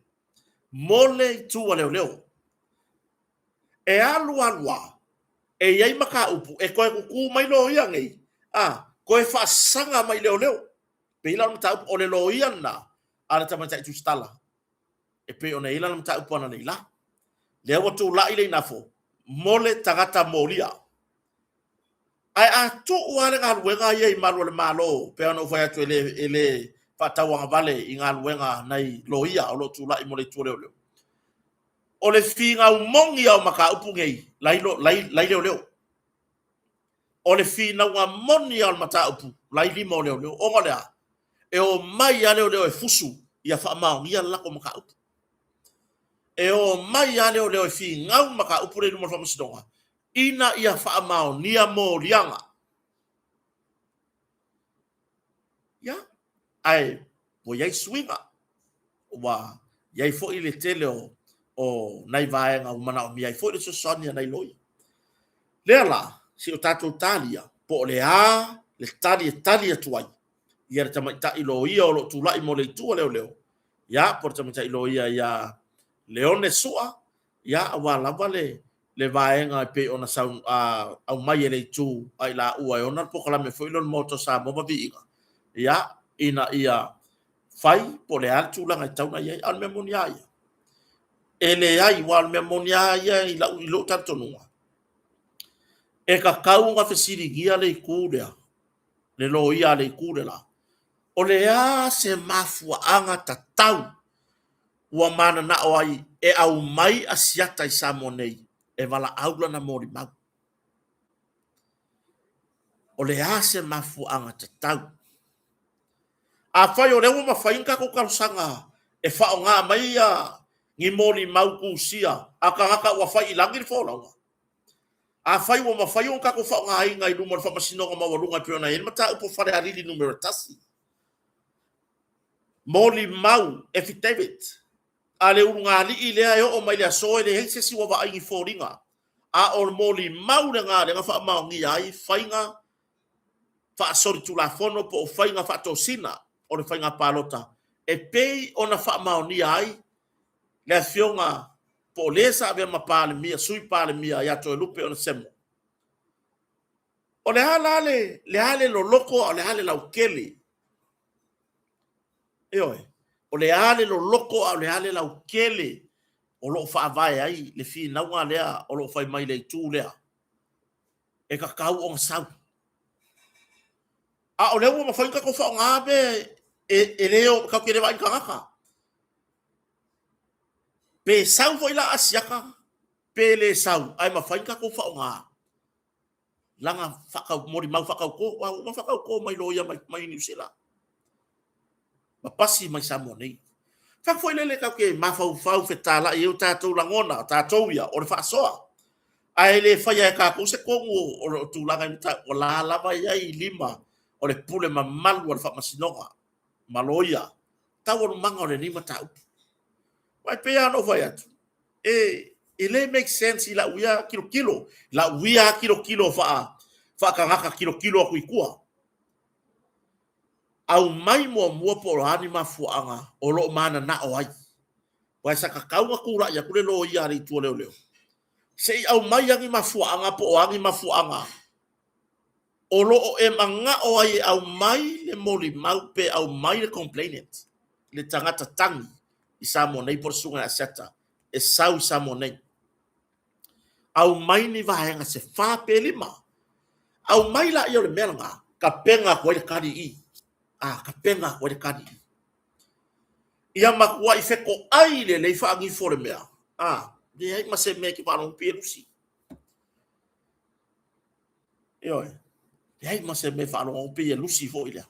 mo le itu a leoleo. E alu alu a, e i ai mataupu e toe tutu mai loia nei, a, toe faasaga mai i leoleo. Pei la o le mataupu, o le loia lena a le tamaitai Tusitala e pei ona i ai lana mataupu analeila. Lea ua tulai Leinafo mo le tagata molia. Ae a tuu lava le galuega ia i malu o le Malo, pei ona ou fai atu e le, e le faatauagavale i galuega a nai loia o lo o tulai mo le itu o leoleo. O le finau moni lava o mataupu nei, lai, lai, lai leoleo. O le finauga moni lava o le mataupu, lai lima o leoleo. Ona o le a? E omai lava leoleo e fusu ia faamaonia le latou mataupu. E omai lava leoleo e finau le mataupu lea i luma o le faamasinoga, ina ia faamaonia moliaga. Ia, ae ua i ai suiga, ua i ai foi le tele o, o nai vaega ua manaomia ai foi le fesoasoani a nai loia. Lea la, se i o tatou talia, po o le a le tali e tali atu ai ia le tamaitai loia o lo o tulai mo le itu a leoleo, ia, po o le tamaitai loia ia Leone Sua, ia, aua lava le, le vaega e pei ona sau, a, aumai e le itu a i laua e ona le polokalame foi lea o le Maota o Samoa ma Viiga, ia, ina ia fai po o le a le tulaga e tatau ona i ai. A o le mea moni lava ia, e leai, aua o le mea moni lava ia i lau, i lou talitonuga, e tatau ona fesiligia le itu lea, le loia a le itu le la, o le a se mafuaaga tatau ua mananao ai e aumai Asiata i Samoa nei e valaau lana molimau. O le a se mafuaaga tatau? Afai o lea ua mafai ona tatou talosaga e faaaoga mai ia ni molimau tusia a tagata ua fai i lagi le folauga, afai ua mafai ona tatou faaaogaina i luma o le Faamasinoga Maualuga e pei ona i ai le mataupu o Falealili numera 1, molimau, affidavit, a le ulugalii lea e oo mai le aso e leai se isi ua vaai ni foliga, a o le molimau lena lea na faamaonia ai faiga faasolitulafono po o faiga faatosina o le faiga palota e pei ona faamaonia ai le afioga po o le sa avea ma Palemia, Sui Palemia ia Toelupe Onesemo. O le a la le, le a le loloto a o le a le lautele? Ioe, o le a le loloto a o le a le lautele o lo o faavae ai le finauga lea o lo o fai mai le itu lea e tatau ona sau. A o lea ua mafai ona tatou faaaoga mea e, e le o, tatou te le vaai i tagata. Pe sau foi la Asiata, pe le sau, ae mafai ona tatou faaaoga lana faatau, molimau faatauto, aua ua uma ona faatauto mai loia mai, mai Niu Sila ma pasi mai Samoa nei. Fai atu foi lele tatou te mafaufau fetalai ai o tatou lagona, o tatou ia, o le faasoa. Ae le faia e tatou se tonu o le tulaga i mataupu, o la lava e i ai i lima o le pule mamalu a le Faamasinoga ma loia taualumaga o lenei mataupu. Aua e pei lava ona ou fai atu, e E le make sense i lau ia tilotilo, lau ia tilotilo faatagata tilotilo atu i tua. Aumai muamua po o a ni mafuaaga o lo o mananao ai. Aua sa tatau ona tulai atu le loia a le Itu o Leoleo, se i aumai lava ni mafuaaga po o a ni mafuaaga o lo o e manao ai e aumai le molimau pe aumai le complainant, le tagata tagi i Samoa nei po o le susuga ia Asiata e sau i Samoa nei. Aumai ni vaega se fa pe lima. Aumai laia o le mea lena, tapena atu ai le tali i i. A, tapena atu ai le tali i i. Ia matuai fetoai lelei faanifo o le mea. A, leai ma se mea e te faalogo pei e lusi. Ioe, leai ma se mea e faalogo pei e lusi foi lea.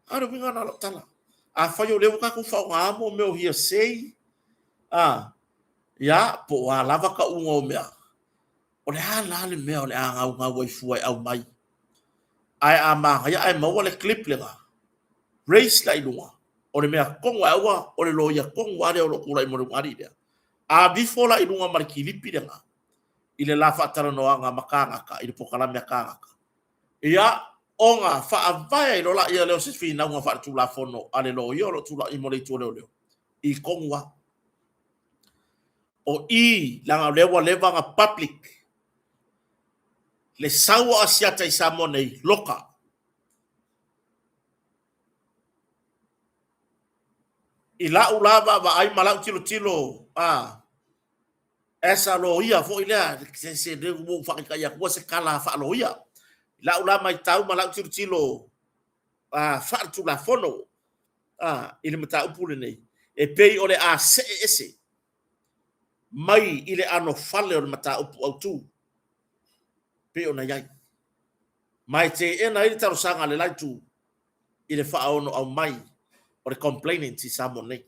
A o le uiga lena o lau tala. Afai o lea ua tatou faaaoga mo mea o hearsay, a, ia, po o a lava tauga o mea, o le a la le mea o le a gaugau ai fua e aumai? Ae a manaia ae maua le clip lena, raise la i luga, o le mea tonu ae aua o le loia tonu lava lea o lo o tulai mo le ulugalii lea. A aveifo la i luga ma le kilipi lena i le la faatalanoaga ma kānaka i le polokalame a kānaka, ia, ona faavae ai loa lea o se finauga faaletulafono a le loia o lo o tulai mo le Itu o Leoleo i tonu lava. O i, leaga o lea ua leva ona public le sau o Asiata i Samoa nei, loka. I lau la vaavaai ma lau tilotilo, a, as a loia foi lea, se ua ou faataitai atua se tala faaloia. I lau la matau ma lau tilotilo faaletulafono i le mataupu lenei, e pei o le a see ese mai i le anofale o le mataupu autu pei ona i ai. Ma e teena ai le talosaga a le la itu i le faaono aumai o le complainant i Samoa nei.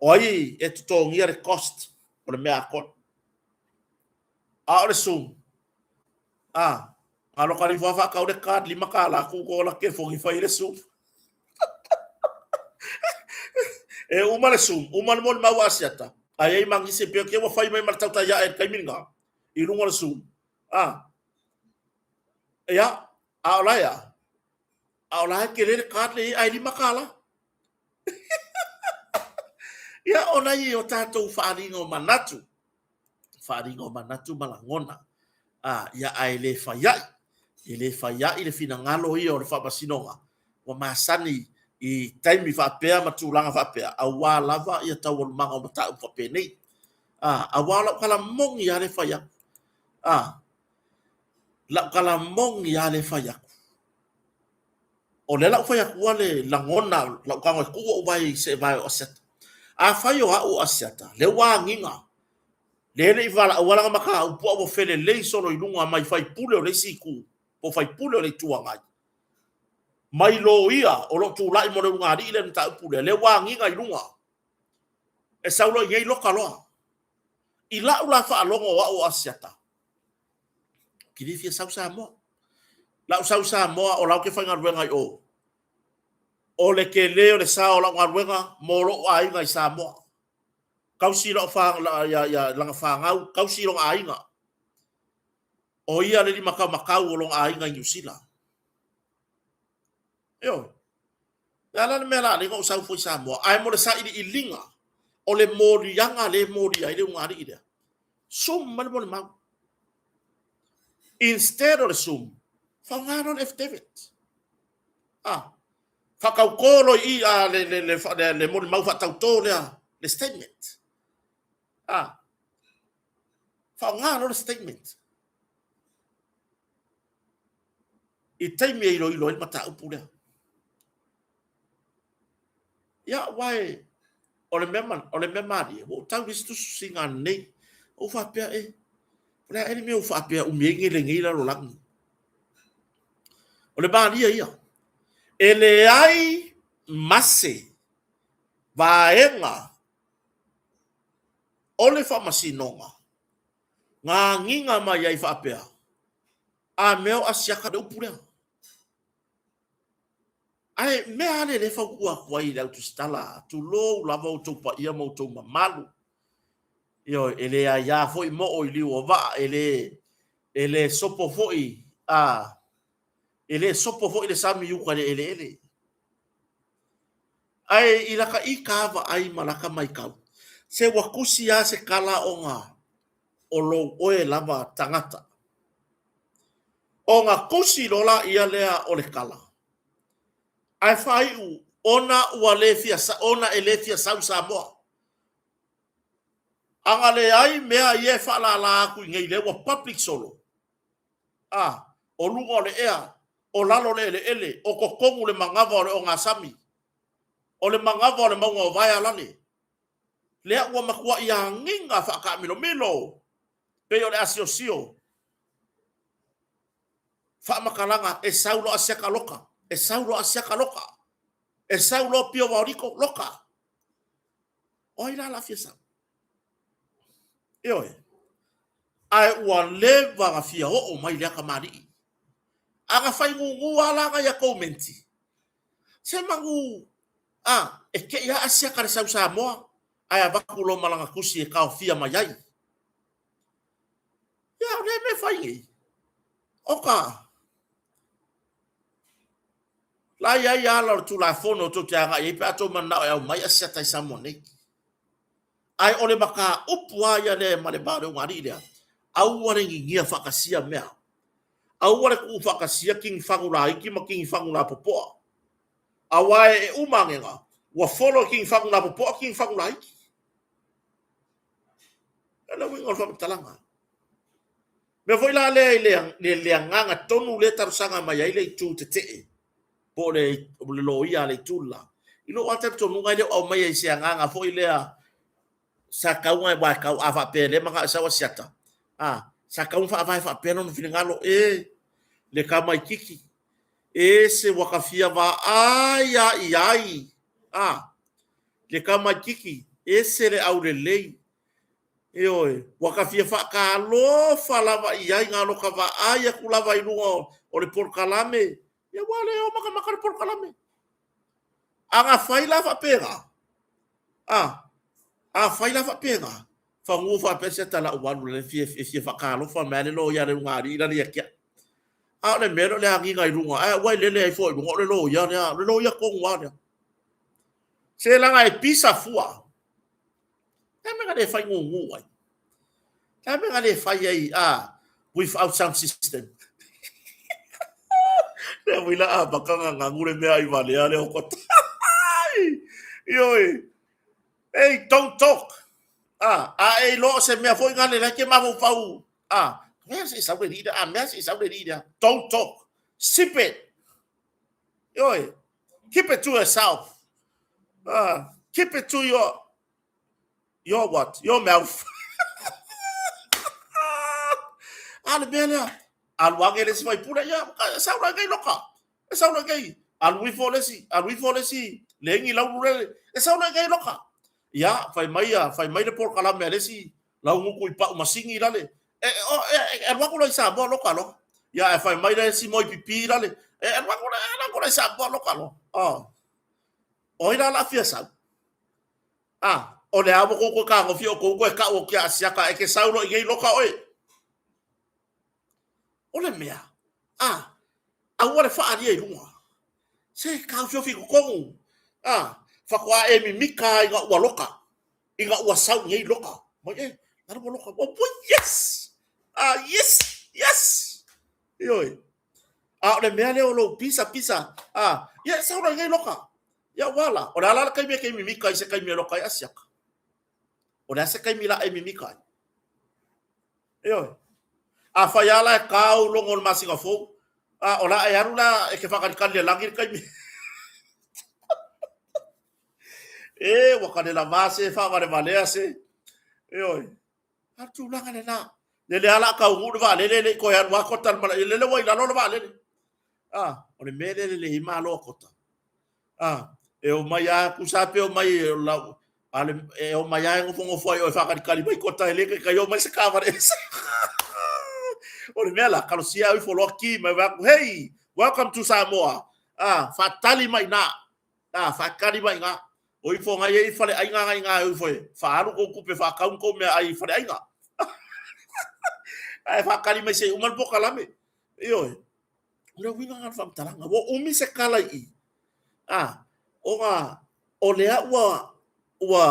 O ai e totogia le cost o le mea atoa? A o le Zoom, a, aloka ifo lava faatau le card $5 tuu ko la telefoni fai ai le Zoom. E uma le Zoom, uma le molimau a Asiata, ae i ai ma nisi pei ua fai mai ma le tautai ae i le taimi lena i luga o le Zoom. A, ia, a o la e a? A o la e tele le card lea ae $5. Ia, o nai o tatou faaaliga o manatu, faaaliga o manatu ma lagona, a, ia, ae le fai ai, e le fai ai le finagalo ia o le Faamasinoga ua masani i taimi faapea ma tulaga faapea, aua lava ia taualumaga o mataupu faapenei. A, aua o lau tala moni lava lea e fai atu. A, lau tala moni lava lea e fai atu. O lea la ua fai atua le lagona, lau tago e tuu ou vae i seevae o Asiata. Afai o au o Asiata, lea ua agiga, lea e le i valaauina lana mataupu a ua felelei solo i luga mai faipule o le isi itu, po o faipule o le Itu Agai, mai loia o lo o tulai mo le ulugalii le mataupu lea, lea ua agiga i luga, e sau loa i inei loka loa. I lau la faalogo o au o Asiata, ou te le fia sau Samoa. Lau sau Samoa o la ou te faigaluega i o. O le tele o le sao o lau galuega mo lou aiga i Samoa. Tausi lau fa, la, ia, ia, lana fanau, tausi lona aiga. O ia le limataumatau o lona aiga i Niu Sila. Ioe. O le a la le mea la alai ona ou sau fua i Samoa? Ae mo le sailiiliga o le moliaga lea e molia ai le ulugalii lea, sum mai le molimau. Instead o le sum, faaaoga loa le affidavit. Ah, faatauto loa i i a le, le, le, le, le molimau faatauto lea, le statement. Ah, faaaoga loa le statement. I taimi e iloilo ai le mataupu lea. Ia, aua e, o le mea, o le mea malie, ua ou tau i le isi tusitusiga ananei. Ua ou faapea, e, o le a ea le mea ua faapea umi ai nei lenei lalolagi? O le malie ia, e leai ma se vaega o le faamasinoga na agiga mai ai faapea, a mea o Asiata le upu lea. Ae mea a lea e fautua atu ai i le au tusitala, tulou lava outou paia ma outou mamalu. Ioe, e le aiā foi moo i liu o vaa, e le, e le sopo foi, a, e le sopo foi le sami i uka i le eleele. Ae i laka ita a vaai ma laka maitau, se ua tusi a se tala ona o lou oe lava tagata. Ona tusi loa laia lea o le tala, ae faaiu ona ua le fia, ona e le fia sau i Samoa. A na leai mea ia e faalala atu i nei lea ua public solo, a, o luga o le ea, o lalo o le eleele, o totonu le manava o le ogasami, o le manava o le mauga o Vaealale, lea ua matuai agiga faataamilomilo pei o le asiosio. Faamatalaga, e sau loa asiata loka, e sau loa asiata loka, e sau loa pio vaoliko loka. O ai la la fia sau? Ioe. Ae ua leva na fia oo mai lea tamalii. A na fai gugu lava la nai a tou menti, se manu a, e te i lava asiata le sau Samoa, ae avatu loa ma lana tusi e taofia mai ai. Ia, o lea mea e fai nei, oka, la e i ai ala o le Tulafono tou te agai ai pe a tou mananao e aumai asiata i Samoa nei. Ae o le mataupu lava ia lea ma le va o le ugaalii lea, aua le gigia faatasia mea. Aua le tuufaatasia kinifagu laiti ma kinifagu lapopoa. Aua e uma anega, ua folo e kinifagu lapopoa kinifagu laiti. O le uiga o le faamatalaga. Mea foi la lea i le agaga tonu lea e talosaga mai ai le itu tetee, po o le loia a le itu le la. I lou lava talitonuga e le o aumaia i se agaga foi lea sa tatau ona, aua e tau, a faapea o lea e manao e sau Asiata, a, sa tatau ona faavae faapea lona finagalo, e, le tamaitiiti, e se ua ta fia vaai lava i ai, a, le tamaitiiti, ese le aulelei, Ioe, ua ta fia faatalofa lava i ai, na o lota vaai atu lava i luga o le polokalame, ia ua le o matamata le polokalame. A na fai la faapena, a, a fai la faapena, fanu faapea se tala ua alu e fia, e fia faatalofa mai le loia a le ulugalii lale ia te au. A o le mea lea o le agiga i luga, ae ua e lele ai fua i luga, o le loia lea, o le loia tonu lava lea. Se leaga e pisa fua. Le a mea na le fai gugu ai? Le a mea na le fai ai a without sound system? Lea foi la amata na ganu le mea ai valea lea o kota. Ioe. Hey, don't talk. Ah, a e iloa o se mea foi ngale la ke mafaufau. Ah, mea se i sau le lii ah, mea se i sau le lii Don't talk. Sip it. Ioe. Keep it to yourself. Keep it to your, your what? Your mouth. A le mea lea. Alu age le isi faipule, ia, e sau loa i loka. E sau loa i alu ifo le isi, alu ifo le isi, le ingi laulu lele, e sau loa i loka. Ia, fai mai, fai mai le polokalame a le isi laugutu i pau masini lale, e, o, e, e alu atu loa i Samoa loka loa. Ia, ae fai mai le isi moi pipi lale, e alu atu loa, alu atu loa i Samoa loka loa. Oh. O ai la la fia sau? Ah, o le a ua kou koe kagofi o kou koe kau o kia asiaka e ke sau loa i nei loka oe. O le mea, ah, aua le faalia i luga. Se taofiofi i totonu. Ah, faatoa e mimika ina ua loka. Ina ua sau i nei loka. Mai e, nalo ua loka. Oh, yes! Ah, yes! Yes! Ioe. A o le mea lea o lou pisa pisa. Ah, ia e sau loa i nei loka. Ia ua la. O le a la le taimi e ke mimika i se taimi e loka ai asiaka. O le a se taimi la e mimika ai. Ioe. Afai lava la e ta ou logo o le masina fou, a o le a e alu la e te faakalikali i le lagi le taimi. E, ua kale lava se faavalevalea se. Ioe. A le tulaga lena. Lele lava la a taunuu le vaalele e le i toe alu lava kota le malaia. Lele ua i lalo le vaalele. A, o le mea lea e lelei ai malo a kota. A, e omai lava, tusa lava pe omai e lau, a le, e omai lava e nofonofo ai oe faakalikali mai kota e le taitai omai se taavale ese. O le mea la, talosia au ifo loa ki mai vae atu, hey, welcome to Samoa. A, faatali mai i ina. A, faatali mai i ina. O ifo ngai e i fale aiga ngai ngā e ufo e whaalu kou kupe whaakaun kou mea ai i fale aiga. Ae whaakali mai se uma le pokalame. Ioe. O le uiga ngā whamtalanga. Ua umi se kala i. A, o ngā, o lea ua, ua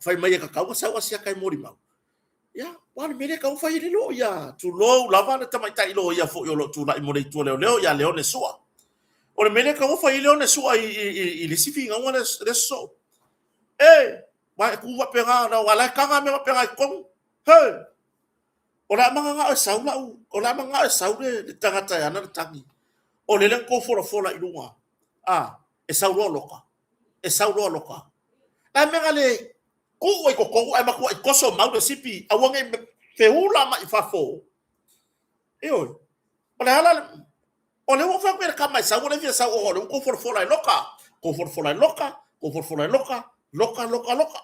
whai mai e kakau a sau a siaka e mori mau. Ia, ua le mele kau whai le lo ia. Tulou lava le tamaitai lo ia fo i o lo tūlai mo le itu leo leo ia Leone Sua. O le mele kau whai Leone Sua i, i, i, i le sifi ngaunga le, le so. E, wa e kuwa penga, na wala e kanga me wa penga i kong. He, o le amanga ngao e sau lau, o le amanga ngao e sau le, le tangata e ana le tangi. O le leng kou fola fola i lunga. A, e sau loa loka. E sau loa loka. La mea le Kuu ai totonu ae matuai toso mau le sipi aua nei feula mai i fafo. Ioe. O le ala o le ua fai atu le kama e sau o le fia sau o le ua folafola e loka. Kou folafola e loka, kou folafola e loka, loka, loka, loka.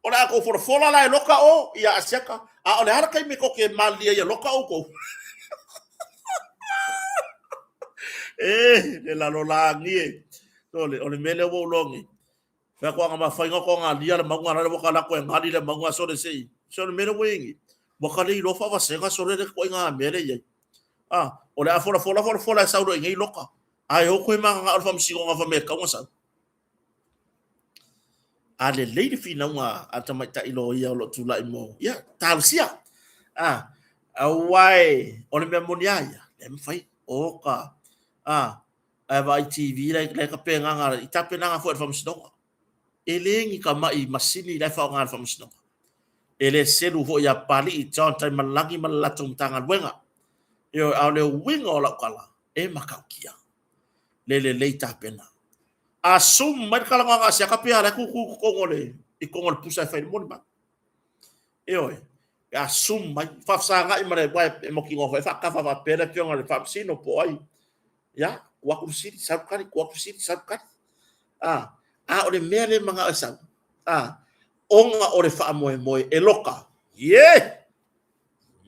O le a kou folafola la e loka o ia asiaka, a o le ala taimi ko ke malilia ia loka o kou. E, le lalolagi e. O le, o le mea lea ua ou loa nei. Fea ko anga mawhainga ko anga lia le maunga rare waka lako e ngali le maunga sole sei. Sole mele wengi. Waka le iloa whaavasenga sole le ko inga mele iai. Ah, o le a fola fola fola fola e saulo i ngei loka. A e oko e manga nga o le whamsiko nga whamea kaunga sau. A le lei le whinaunga a tamaitai lo ia o lo tūlai mo. Ia, talosia. Ah, auae, o le mea moni a ia. Le mwhai, o ka. Ah, Ae vaai TV la la ka pegaga i tapenaga foi a le faamasinoga. E le ni ka ma'i masini la e faaaoga e le faamasinoga. E le selu foi ia Papalii John Taimalelagi ma le latou Matagaluega. Ioe, a o le uiga o lau tala, e matautia le lelei tapena. A sum mai le talanoaga a Siaka pe a la e tutu i totonu o le i totonu o le pusa e fai le molimau. Ioe, pe a sum mai, faafesagai ma le uae e mautinoa foi e faatafa faapea le afioga i le Faamasino po o ai. Ia, tuu atu le fesili, sau le tali, tuu atu le fesili, sau le tali. A, a o le mea lea e manao e sau, a, ona o le faamoemoe e loka. Ie!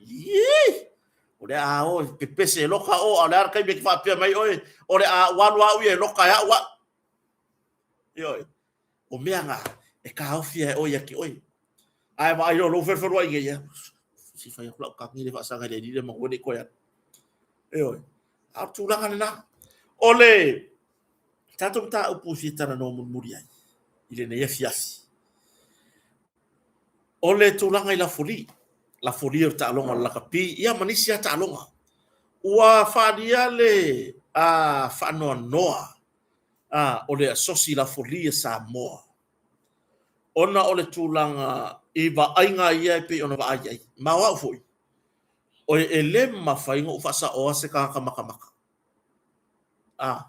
Ie! O le a o, pepese e loka o, a o le a le taimi e te faapea mai oe, o le a ou alu au ia e loka e au au. Ioe. O mea ngā, e kāofi e oe ia te oe. Ae vaai loa lou felufeluai nei ia, si fai atu lau kagi le faasaga i le alii le maua nei koe atu. Ioe. A o le tulaga lena. O le tatou mataupu i fia talanoa mulimuli ai i lenei afiafi. O le tulaga i lafoli, lafoli o le taaloga o le lakapi, ia ma nisi lava taaloga. Ua faaalia le a faanoanoa a o le Asosi Lafoli a Samoa ona o le tulaga i vaaiga ia e pei ona vaai ai. Ma o au foi, o e le mafai ona ou faasaoa se tagata makamaka. A,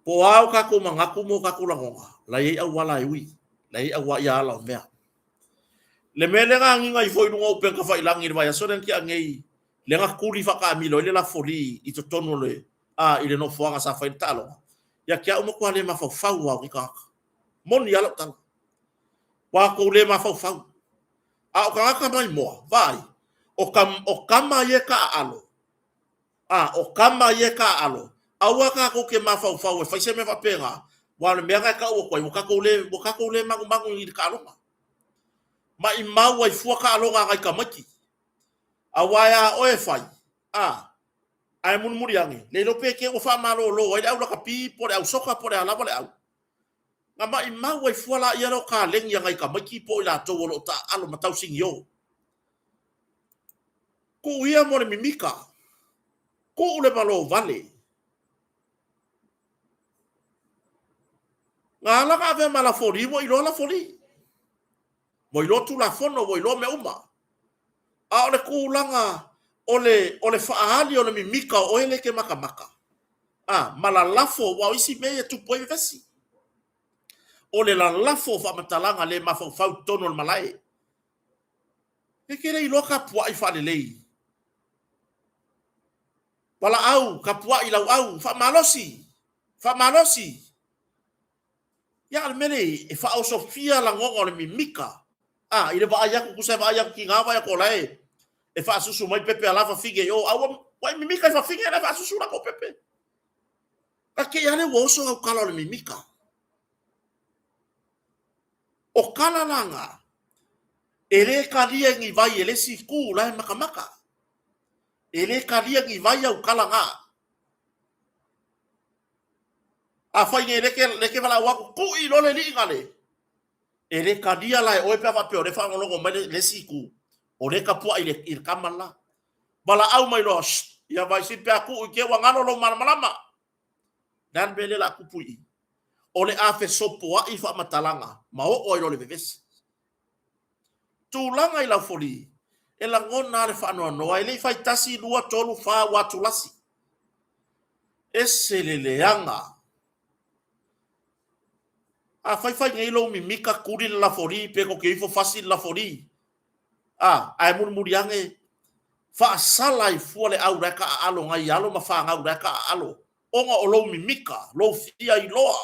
po o a o tatou manatu ma o tatou lagona, la e i ai auala e ui, la e i ai auala ia ala o mea. Le mea lea na agiga ifo i luga o upega tafailagi i le vaiaso lea na tea nei, lea na tuli faataamilo ai le lafoli i totonu o le, a, i le nofoaga sa fai ai le taaloga, ia te au matua le mafaufau lava o nei tagata. Moni lava lau tala. Ua tou le mafaufau. A o tagata maimoa, vaai, o, ka, o kama ia e taaalo, a, o kama ia e taaalo, aua tatou te mafaufau e fai se mea faapena, aua o le mea lena e tau atu ai, ua tatou le, ua tatou le manumanu i le taaloga. Maimau ai fua taaloga a nai tamaiti. Aua e a oe e fai, a, ae mulimuli ane, le iloa pe te ua faamalolo ai le au lakapi po o le au soka po o le a lava le au. Na maimau ai fua laia lea o kaleni a nai tamaiti po o i latou o lo o taaalo ma tausinio. Tuu ia mo le mimika, tuu le malo vale. Na ala na avea ma lafoli, ua iloa lafoli. Ua iloa tulafono, ua iloa mea uma. A o le tulaga o le, o le faaali o le mimika o oe lea e te matamata, a, ma lalafo, aua o isi mea ia e tupu ai vevesi. O le lalafo o faamatalaga le mafaufau i totonu o le malae. E te le iloa tapuai faalelei. Valaau, tapuai, lauau, faamalosi, faamalosi. Ia, a o le mea lea e faaosofia lagona o le mimika, a, i le vaai atu, tusa e vaai atu tiga, vaai atu o la e, e faasusu mai pepe a la fafine i o, a ua, ua e mimika i fafine la e faasusu latou pepe. A te i a lea ua oso au tala o le mimika. O kala la nga, e le kalia i ni vai e le isi itu la e makamaka. E le kalia ni vai au kala nga. A fai nei leke, leke valaau aku, kuʻi loa le lii nga le. E le kalia la e oe pe a faapea o lea e faalogologo mai le, le isi itu, o lea e tapuai i le, i le kama la. Valaau mai loa, shh, ia vaesili pe a tuu i te ua galo lou malamalama. Le a le mea lea o le a tupu i i? O le a fesopoai faamatalaga ma oo ai loa le vevesi. Tulaga i laufoli, e lagona lava le faanoanoa, e le i fai tasi, lua, tolu, fa ua atulasi. Ese le leaga. A fai fai nei lou mimita tuli le lafoli pe tou te o ifo fasi le lafoli. A, ae mulimuli ane faasala ai fua le au la e taaalo nai alo ma fanau la e taaalo ona o lou mimita, lou fia iloa.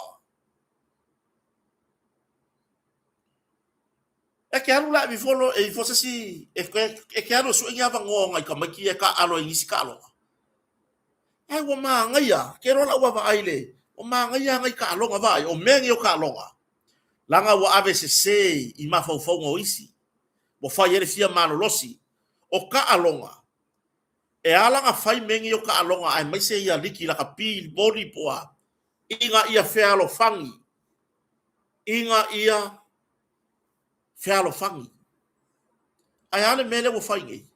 E te alu la e ifo e ifo se isi e te alu e sue ni avanoa o nai tamaiti ia e taaalo ai i nisi taaloga. Ae ua manaia, ke loa lau vaavaai le, ua manaia nai taaloga vaai, o mea nei o taaloga, leaga ua ave sese i mafaufauga o isi, ua fai ai le fia malolosi. O taaloga, e ala ona fai mea nei o taaloga aemaise ia liki lakapi, voli po o a, ina ia fealofani, ina ia fealofani. Ae a le mea lea ua fai nei?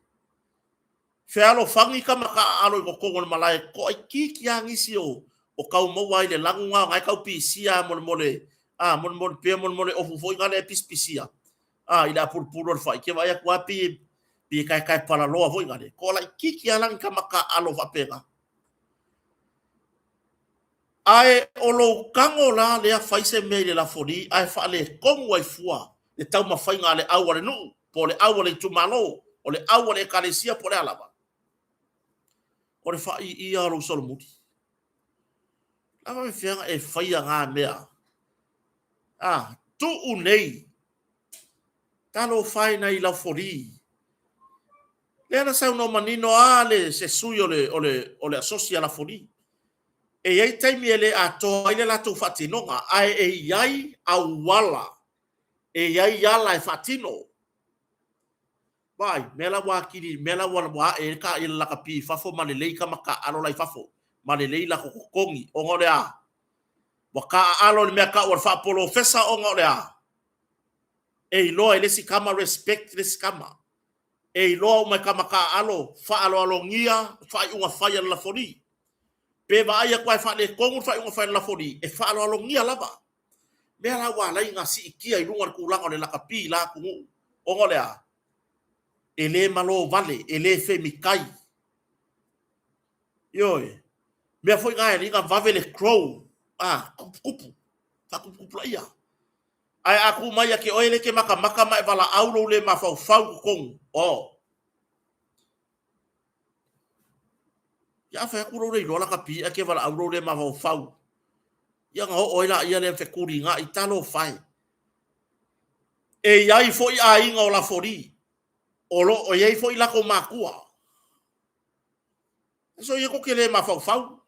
Fealofani tama taaalo i totonu o le malae, toaitiiti lava nisi o o tau maua ai le lanu na ona e tau pisia molemole, a molemole pea molemole ofu foi na lea e pisipisia a i le apulupulu o le fai. Ke vaai atu lava pei pei e taetae palaloa foi na le. Toa laitiiti lava la ni tama taaalo faapena. Ae o lou tago la lea fai se mea i le lafoli ae faaletonu ai fua le taumafaiga a le au a le nuu, po o le au a le itumalo, o le au a le ekalesia po o le a lava. O le faaiia o lou solomuli. A faapefea ona e faia na mea? A, tuu nei. Talofa e nai laufoli. Lea na saunoa manino lava le, se sui o le, o le, o le asosi a Lafoli. E i ai taimi e le atoa ai le latou faatinoga, ae e i ai auala, e i ai ala e faatino. Vaai, mea la ua atili, mea la ua, ua ae ai le taʻila lakapi i fafo ma lelei tama taaalo la i fafo, ma lelei latou totogi, ona o le a? Ua taaalo i le mea tau o le faapolofesa ona o le a? E iloa e le isi tama respect le isi tama. E iloa uma e tama taaalo faaaloalogia faaiuga fai a le lafoli. Pe vaai atu lava e faaletonu le faaiuga fai a le lafoli, e faaaloalogia lava. Mea la ua ala ai ona siitia i luga o le tulaga o le lakapi i la atunuu, ona o le a? E le malo vale, e le femitai. Ioe. Mea foi na e alii na vave le grow, a, tuputupu, faatuputupulaia. Ae a tu mai ia te oe le te matamata ma e valaau lou le mafaufau i totonu, oh. Ia a fai atu lou le iloa lakapi ae te valaau lou le mafaufau. Ia ona oo ai laia lea fetuliga'i, talofa e. E i ai foi aiga o Lafoli, o lo o i ai foi latou matua. Soia tou te le mafaufau.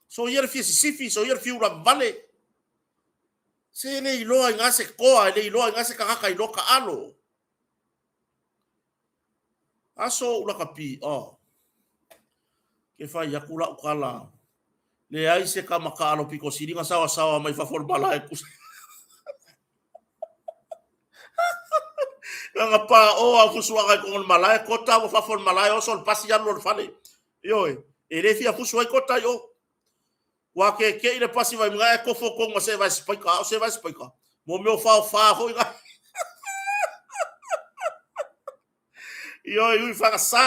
Soia le fia sisifi, soia le fiu lavale. Se le iloa i se toa, e le iloa i se tagata iloa taalo. Aso ou lakapi, oh. Ke fai aku lau tala. Leai se tama taalo pito sili na saoasaoa mai fafo o le malae kusa. Nanga pa o au fusuaga i totonu o le malae, kota ua fafo o le malae, oso le pasi alu o le fale. Ioe, e le fia fusu ai kota i o. Ua keke'i le pasi vai mga e kofo tonu ma se vae spaika, a o se vae spaika, mo mea o faofā foi nga. Ioe, ui whakasā,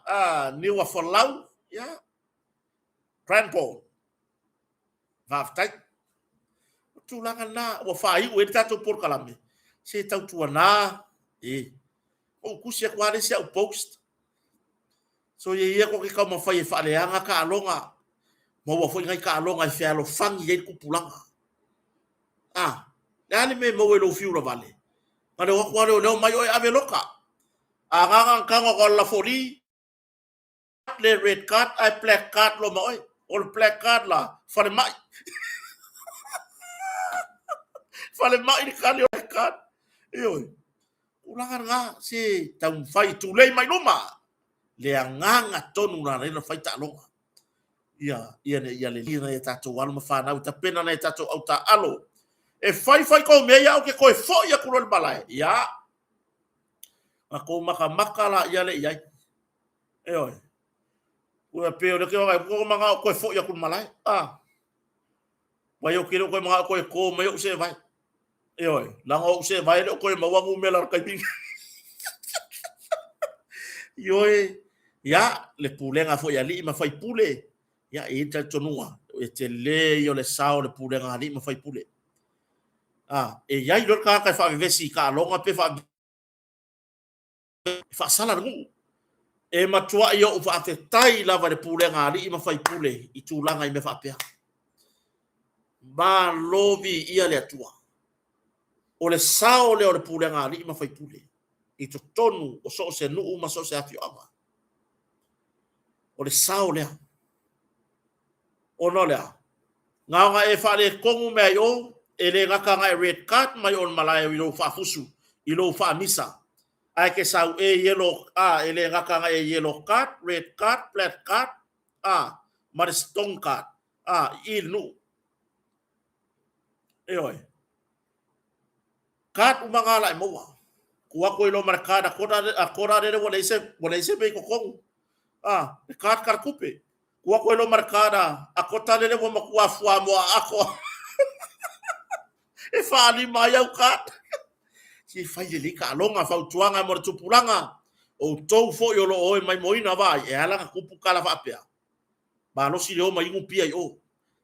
a, niu a folau, ia, Cranbourne. Faafetai. O tulaga na, ua faaiu ai le tatou polokalame, se tautuana, e, ou tusi atu lava le isi au post, Soia ia tou te taumafai e faaleaga taaloga, maua foi nai taaloga e fealofani ai le tupulaga. A, le a le mea e maua i lou fiu lavale? Na le o atu lava leoleo mai oe ave loka. A agaga na tago atu a le lafoli, le red card ae black card loa ma oe. O le black card la, falemai. Falemai le kali o le card. Ioe. Tulaga lena, se taumafai tulei mai luma le agaga tonu na ala ai ona fai taaloga. Ia, ia, ia lelei nai a tatou alo ma fanau, tapena nai a tatou au taaalo. E fai fai kou mea ia ou te toe foi atu loa i le malae. Ia, na kou makamaka la ia le i ai. Ioe. Ua pe o le ke waka, ko manga o koe foi aku malae. Ah. Vai o ke le koe manga koe ko mai o se vai. Ioe, leaga o ou seevae e le o toe maua numera o le taimi nei. Ioe, ia, le pulega foi a alii ma faipule, ia, e i ai le talitonuga, e tele ia o le sao o le pulega a alii ma faipule. A, e i ai loa le tagata e faavevesi i taaloga pe faavevesi e faasala le nuu. E matuai ou faafetai lava i le pulega a alii ma faipule i tulaga i mea faapea. Malo viia le Atua. O le sao lea o le pulega a alii ma faipule i totonu o so o se nuu ma so o se afioaga. O le sao lea. Ona o le a? Na ona e faaletonu mea i o, e le gata na e red card mai o le malae i lou faafusu, i lou faamisa, ae ke sau e yellow, a, e le gata na e yellow card, red card, black card, a, ma le stone card, a, i i le nuu. Ioe. Card uma na la e maua. Ku aku ai loa ma le card a kona, a kona lele ua leai se, ua leai se mea i totonu. A, le card kalakupe. Ku aku ai loa ma le card a, a kota lele ua matua fuamoa aatoa. E faalima ai au card. Se fai lelei taaloga, fautuaga mo le tupulaga. Outou foi o lo o o e maimoina vaai, e ala ona tupu tala faapea. Malosi le o ma inu pia i o.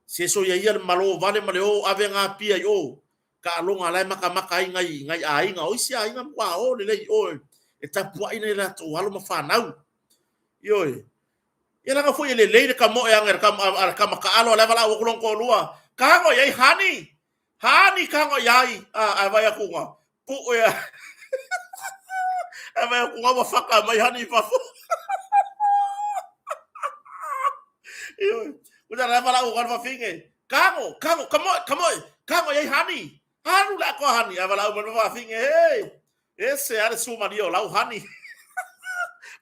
Se soia ia le malo vale ma le o ave ga pia i o. Taaloga la e matamata ai nai, nai aiga. O isi aiga matua o lelei i o e tapuai nai latou alo ma fanau. Ioe. Ia leaga foi e lelei le kamoe anga a le tama taalo a la e valaau atu lona toalua, Tago i ai honey! Honey tago i ai! A, ae vaai atu ga, pue a. Ae vaai atu ga ua faka mai honey i fafo. Ioe. Ua la e valaau atu le fafine, Tago, tago, kamoe, kamoe, tago i ai honey! Alu le atoa honey! Ae valaau mai le fafine, Hey! Ese a le sumalia o lau honey.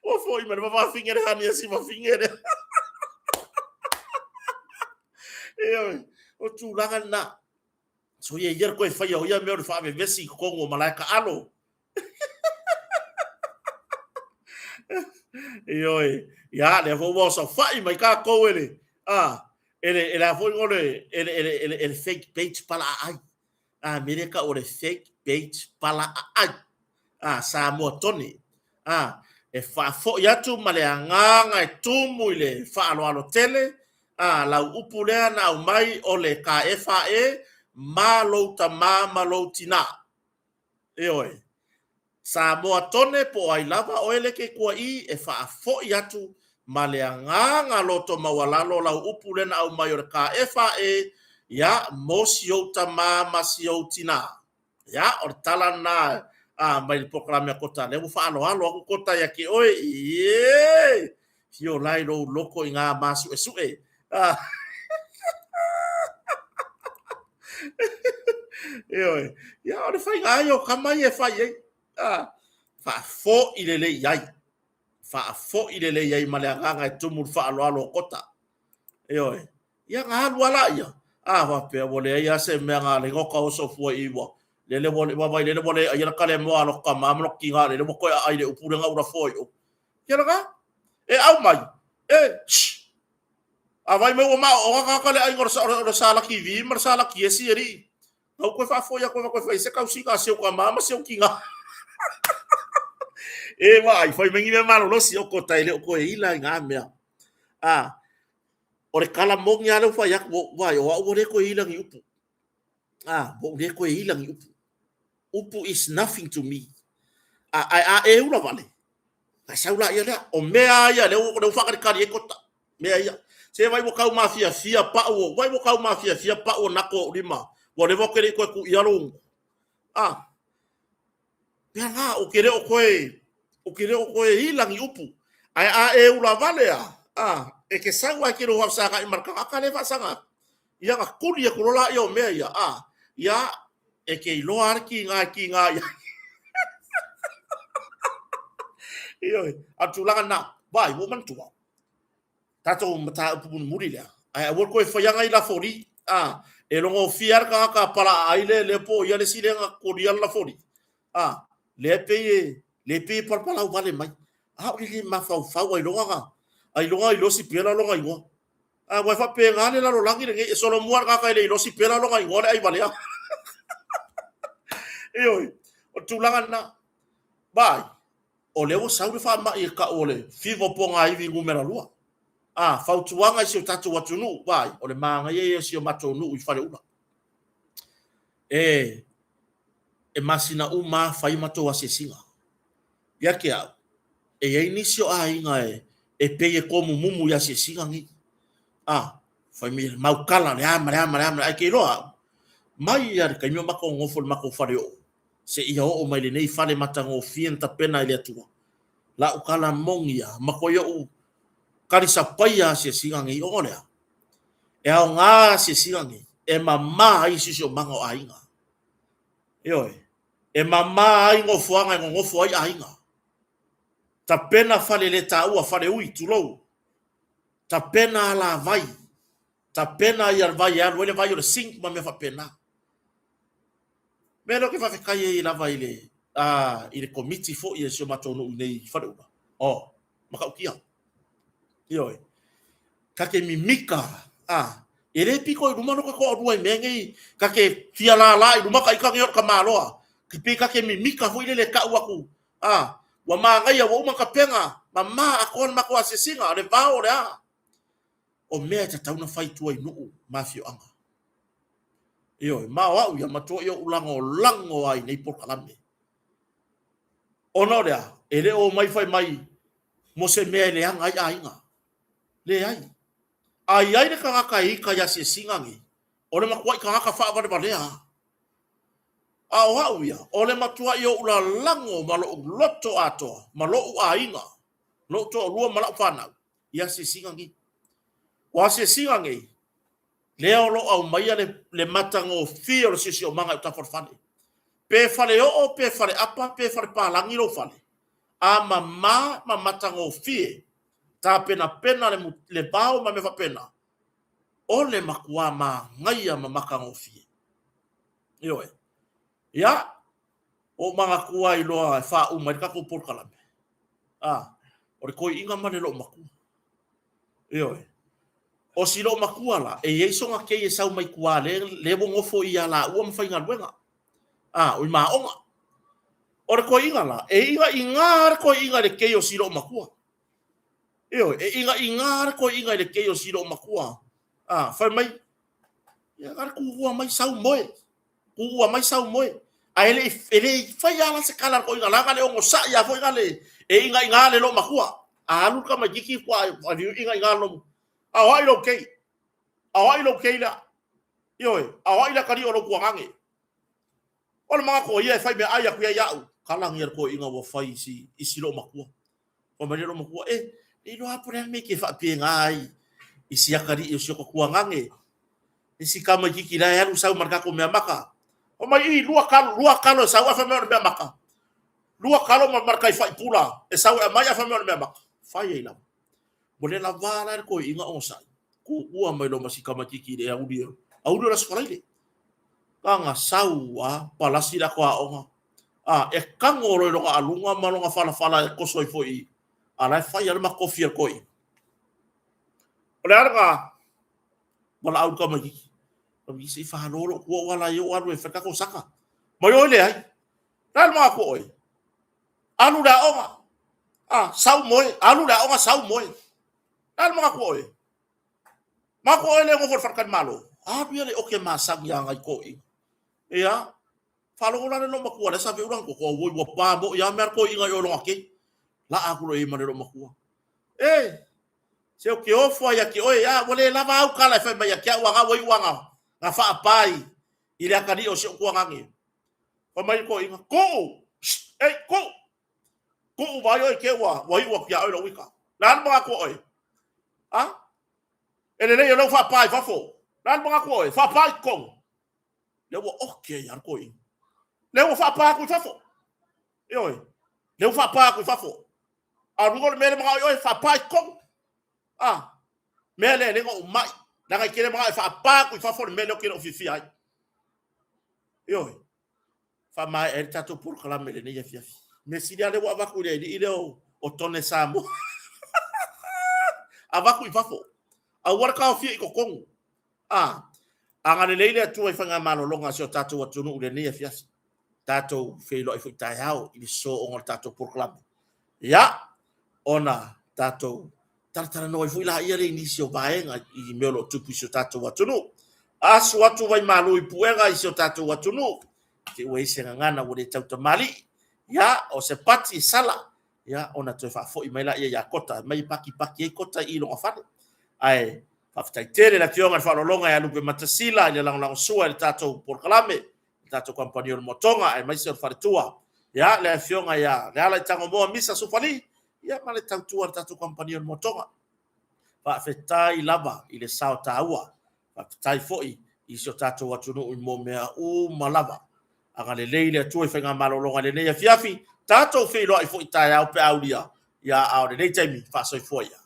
Ua foi mai le fafine le honey a si fafine lea. Ioe, o tulaga lena. So ia ia le koe faia o ia mea o le faavevesi i totonu o malae taalo. Ioe, ia lea foi ua saofai mai tatou e le, a, e le, e le a foi o le, e le, e le, e le, e le fake page pala aai. A mea lea tau o le fake page pala aai. A, Samoa tone. A, e faafoi atu ma le agaga e tumu i le faaaloalo tele, a, lau upu lea na aumai o le KFAE ma lou tamā ma lou tinā. Ioe. Samoa tone po o ai lava oe le ke kuaʻī e faafoi atu ma le agaga loto maualalo lau upu lea na aumai o le KFAE, ia, mo si ou tamā ma si ou tinā. Ia, o le tala lena a, mai le polokalame a Kota, lea ua faaaloalo atu Kota ia te oe, ie! Fio la i lou loko i ngā māsuʻesuʻe. Ah. Ioe. Ia, o le faiga ai o tama ia e fai ai. Ah. Faafoi lelei i ai. Faafoi lelei i ai ma le agaga e tumu le faaaloalo o Kota. Ioe. Ia, na alu lava laia. A faapea, ua leai lava se mea na ala ai ona taoso fua i ua. Lele ua, vaai lele ua le aia le kalemoa a lota tama ma lota tina, lele ua toe aai le upu lea na ou lafoa i o. Ia lena. E au mai. E, shh. A vai mai ua maoaoga tagata le aiga o le Sala TV ma le Sala Kiesi alii. Na ou toe faafoi atu ai toe fai se tausiga a si ou tama ma si ou tina. E vaai, fai mai ni mea malolosi o kota e le o toe ila i ngā mea. A, o le tala moni lava lea ua fai atu, ua vaai, o au ua le toe ila ni upu. A, ua ou le toe ila ni upu. Upu is nothing to me. A, ae a e ula vale, ae sau laia lea. O mea lava ia lea ua faatalitali ai kota. Mea ia. Se vai ua tau mafiafia pau o, vai ua tau mafiafia pau o nako o lima. Ua leva ou te le i toe tuu i lou ugu. A, mea la, ou te le o toe, ou te le o toe ila ni upu. Ae a e ula vale a, a, e te sau lava e te lou faafesagai ma le tagata lea e faasaga atu. Ia ona tuli atu loa laia o mea ia, a, ia, E ke iloa le kiga e kiga i ai. Ioe, a tulaga na, vai, ua manatua. Tatou mataupu mulimuli lea, ae aua le toe faiaga i lafoli, a, e logofia le tagata pala ai le lea po ia le isi lea na kolia le lafoli. A, lea pei e, lea pei e palapalau vale mai. A o le le mafaufau ailoga na, ailoga iloa sipela lona igoa. A ua e faapena le lalolagi lenei, e solomua le tagata e le iloa sipela lona igoa le aivalea. Ioe, o le tulaga lena. Vaai, o lea ua sau le faamai e tau o le fever pogaivi numera 2. A, fautuaga i si o tatou atunuu, vaai, o le manaia ia o si o matou nuu i Faleula. E, e masina uma lava fai matou asiasiga. Ia te au, e i ai nisi o aiga e pei e tomumumu i asiasiga nei. A, fai mai le mau tala le a ma le a ma le a ma le a, ae te iloa au, mai lava i le taimi o matou nonofo i le matou faleoo, seia oo mai lenei fale matagofie na tapena e le Atua. Lau tala moni lava, matuai ou talisapaia asiasiga nei, ona o le a? E aoga asiasiga nei e mama ai siosiomaga o aiga. Ioe, e mama ai nofoaga e nonofo ai aiga. Tapena fale le taua, fale ui, tulou. Tapena alavai, tapena ia le vai e alu ai le vai o le sink ma mea faapena. Mea lea ou te faafetai ai lava i le i le komiti foi a si o matou nuu i nei i Faleula. Oh, matautia. Ioe. Ta te mimika, a, e le pito i luma lo ta toalua i mea nei, ta te fia lala i luma ta ita nei o le tamaloa. Te pei ta te mimika foi lele e tau atu, a, ua manaia, ua uma ona tapena, mama atoa le matou asiasiga, o le vao o le a. O mea e tatau ona fai i tua i nuu ma afioaga. Ioe, ma o au ia, matuai ou lagolago lava i nei polokalame. Ona o le a? E le o omai fai mai mo se mea e leaga ai aiga. Leai. A i ai le tagata e ita i asiasiga nei, o le matuai tagata faavalevalea lava. A o au ia, o le matuai ou lalago ma lou loto atoa, ma lou aiga, lou toalua ma lau fanau i asiasiga nei. O asiasiga nei, lea o lo o aumaia le, le matagofie o le siosiomaga i utafa o le fale. Pe faleoo, pe faleapa, pe falepalagi lou fale, a mama ma matagofie, tapenapena le, le vao ma mea faapena, o le matuā manaia ma matagofie. Ioe. Ia, ua ou manatua ai loa e faauma ai le tatou polokalame. A, o le toeaina ma le loomatua. Ioe. O si loomatua la, e i ai sona kei e sau mai tua le, le ua nofo ia laua ma faigaluega. A, o i maoga. O le toeaina la, e igaigā le toeaina i le kei o si loomatua. Ioe, e igaigā le toeaina i le kei o si loomatua. A, fai mai, ia na le tuua mai sau moe. Tuua mai sau moe. Ae le e le fai lava la se tala a le toeaina la, na le onosai lava foi na le e igaigā le loomatua. A alu le tamaitiiti faatoa igaigā le loomatua. A o ai lou kei? A o ai lou kei lea? Ioe, a o ai le atalii o lou tuagane? O le manatu o ia e fai meaai atu ia iaʻu. Kalagi a le toeaina ua fai i si, i si loomatua. Fai mai le loomatua, e, le iloa po o le a le mea e te faapena ai i si atalii o si ota tuagane. E si tamaitiiti la e alu sau ma le tatou meamata. Fai mai, i, lua talo, lua talo e sau ae fai mai o le meamata. Lua talo ma, ma le taifai pula e sau e aumai ae fai mai o le meamata. Fai ai lava. Ua le lava la le toeaina onosai. Tuua mai loa ma si tamaitiiti i le auli, auli o le Aso Faraile. Tana sau a palasi le ato aoga. A, e tago loa i lona aluga ma lona falafala e toso ai foi i, a la e fai lava le matofi a le toeaina. O le a lena? Valaau i le tamaitiiti. Tamaitiiti se i falo lou tua ua ala ai ou alu e fai le tatou saka. Mai oi leai. Le a le manatu o oe? Alu i le aoga. A, sau moe. Alu i le aoga, sau moe. Le a le manatu o oe? Manatu o oe le nofo i le faletalimalo. Alu ia le oke masani a nai toeaiina. Ia, faalogo la le loomatua lea sa veu lana toto, auoi ua pa moi lava mea a le toeaina i o i lona kei. Laa atu loa i ai ma le loomatua. E, se ou te ofo lava ia te oe, a ua le lava au tala e fai mai ia te au, a na ua iu lava na faapa i le atalii o si ou tuagane. Fai mai le toeaina, Tuu! Shh! Ei, tuu! Tuu vaai oe te ua, ua iu atu ia oe lou ita. Le a le manatu o oe? A? E lelei o lea ua faapa i fafo. Le a le manatu o oe? Faapa i totonu. Lea ua oke ai lava le toeaina. Lea ua faapa atu i fafo. Ioe. Lea ua faapa atu i fafo. A o luga o le mea lea manao i oe, faapa i totonu. Ah, mea lea e le na ou mai. Leaga e te le manao e faapa atu i fafo le mea lea ou te le o fiafia ai. Ioe. Faamaea ai le tatou polokalame i lenei afiafi. Mea sili lava lea ua avatu i le alii lea o Tone Samoa. Avatu i fafo. Aua le taofia i totonu. A, agalelei le Atua i faigamalologa a si o tatou atunuu i lenei afiafi. Tatou feiloai foi taeao i le sosooga o le tatou polokalame. Ia, ona tatou talatalanoa ai foi laia lea i nisi o vaega i mea o lo o tupu i si o tatou atunuu. Asu atu vai malu i puega i si o tatou atunuu, te ua i se gagana ua le tautamalii. Ia, o se pati e sala, ia, ona toe faafoi mai laia ia Kota, mai e pakipaki ai Kota i lona fale. Ae faafetai tele le Afioga i le Faaaloaloga ia Lupe Matasila i le lagolagosua i le tatou polokalame, le tatou kamupani o le Motoga, aemaise o le faletua. Ia, le Afioga ia Leala i Tagomoa Misa Sufali, ia ma le tautua a le tatou kamupani o le Motoga. Faafetai lava i le sao taua. Faafetai foi i si o tatou atunuu i mo mea uma lava. Agalelei le Atua i faigamalologa i lenei afiafi, tatou feiloai foi taeao pe a aulia, ia a o lenei taimi, faasoifua ia.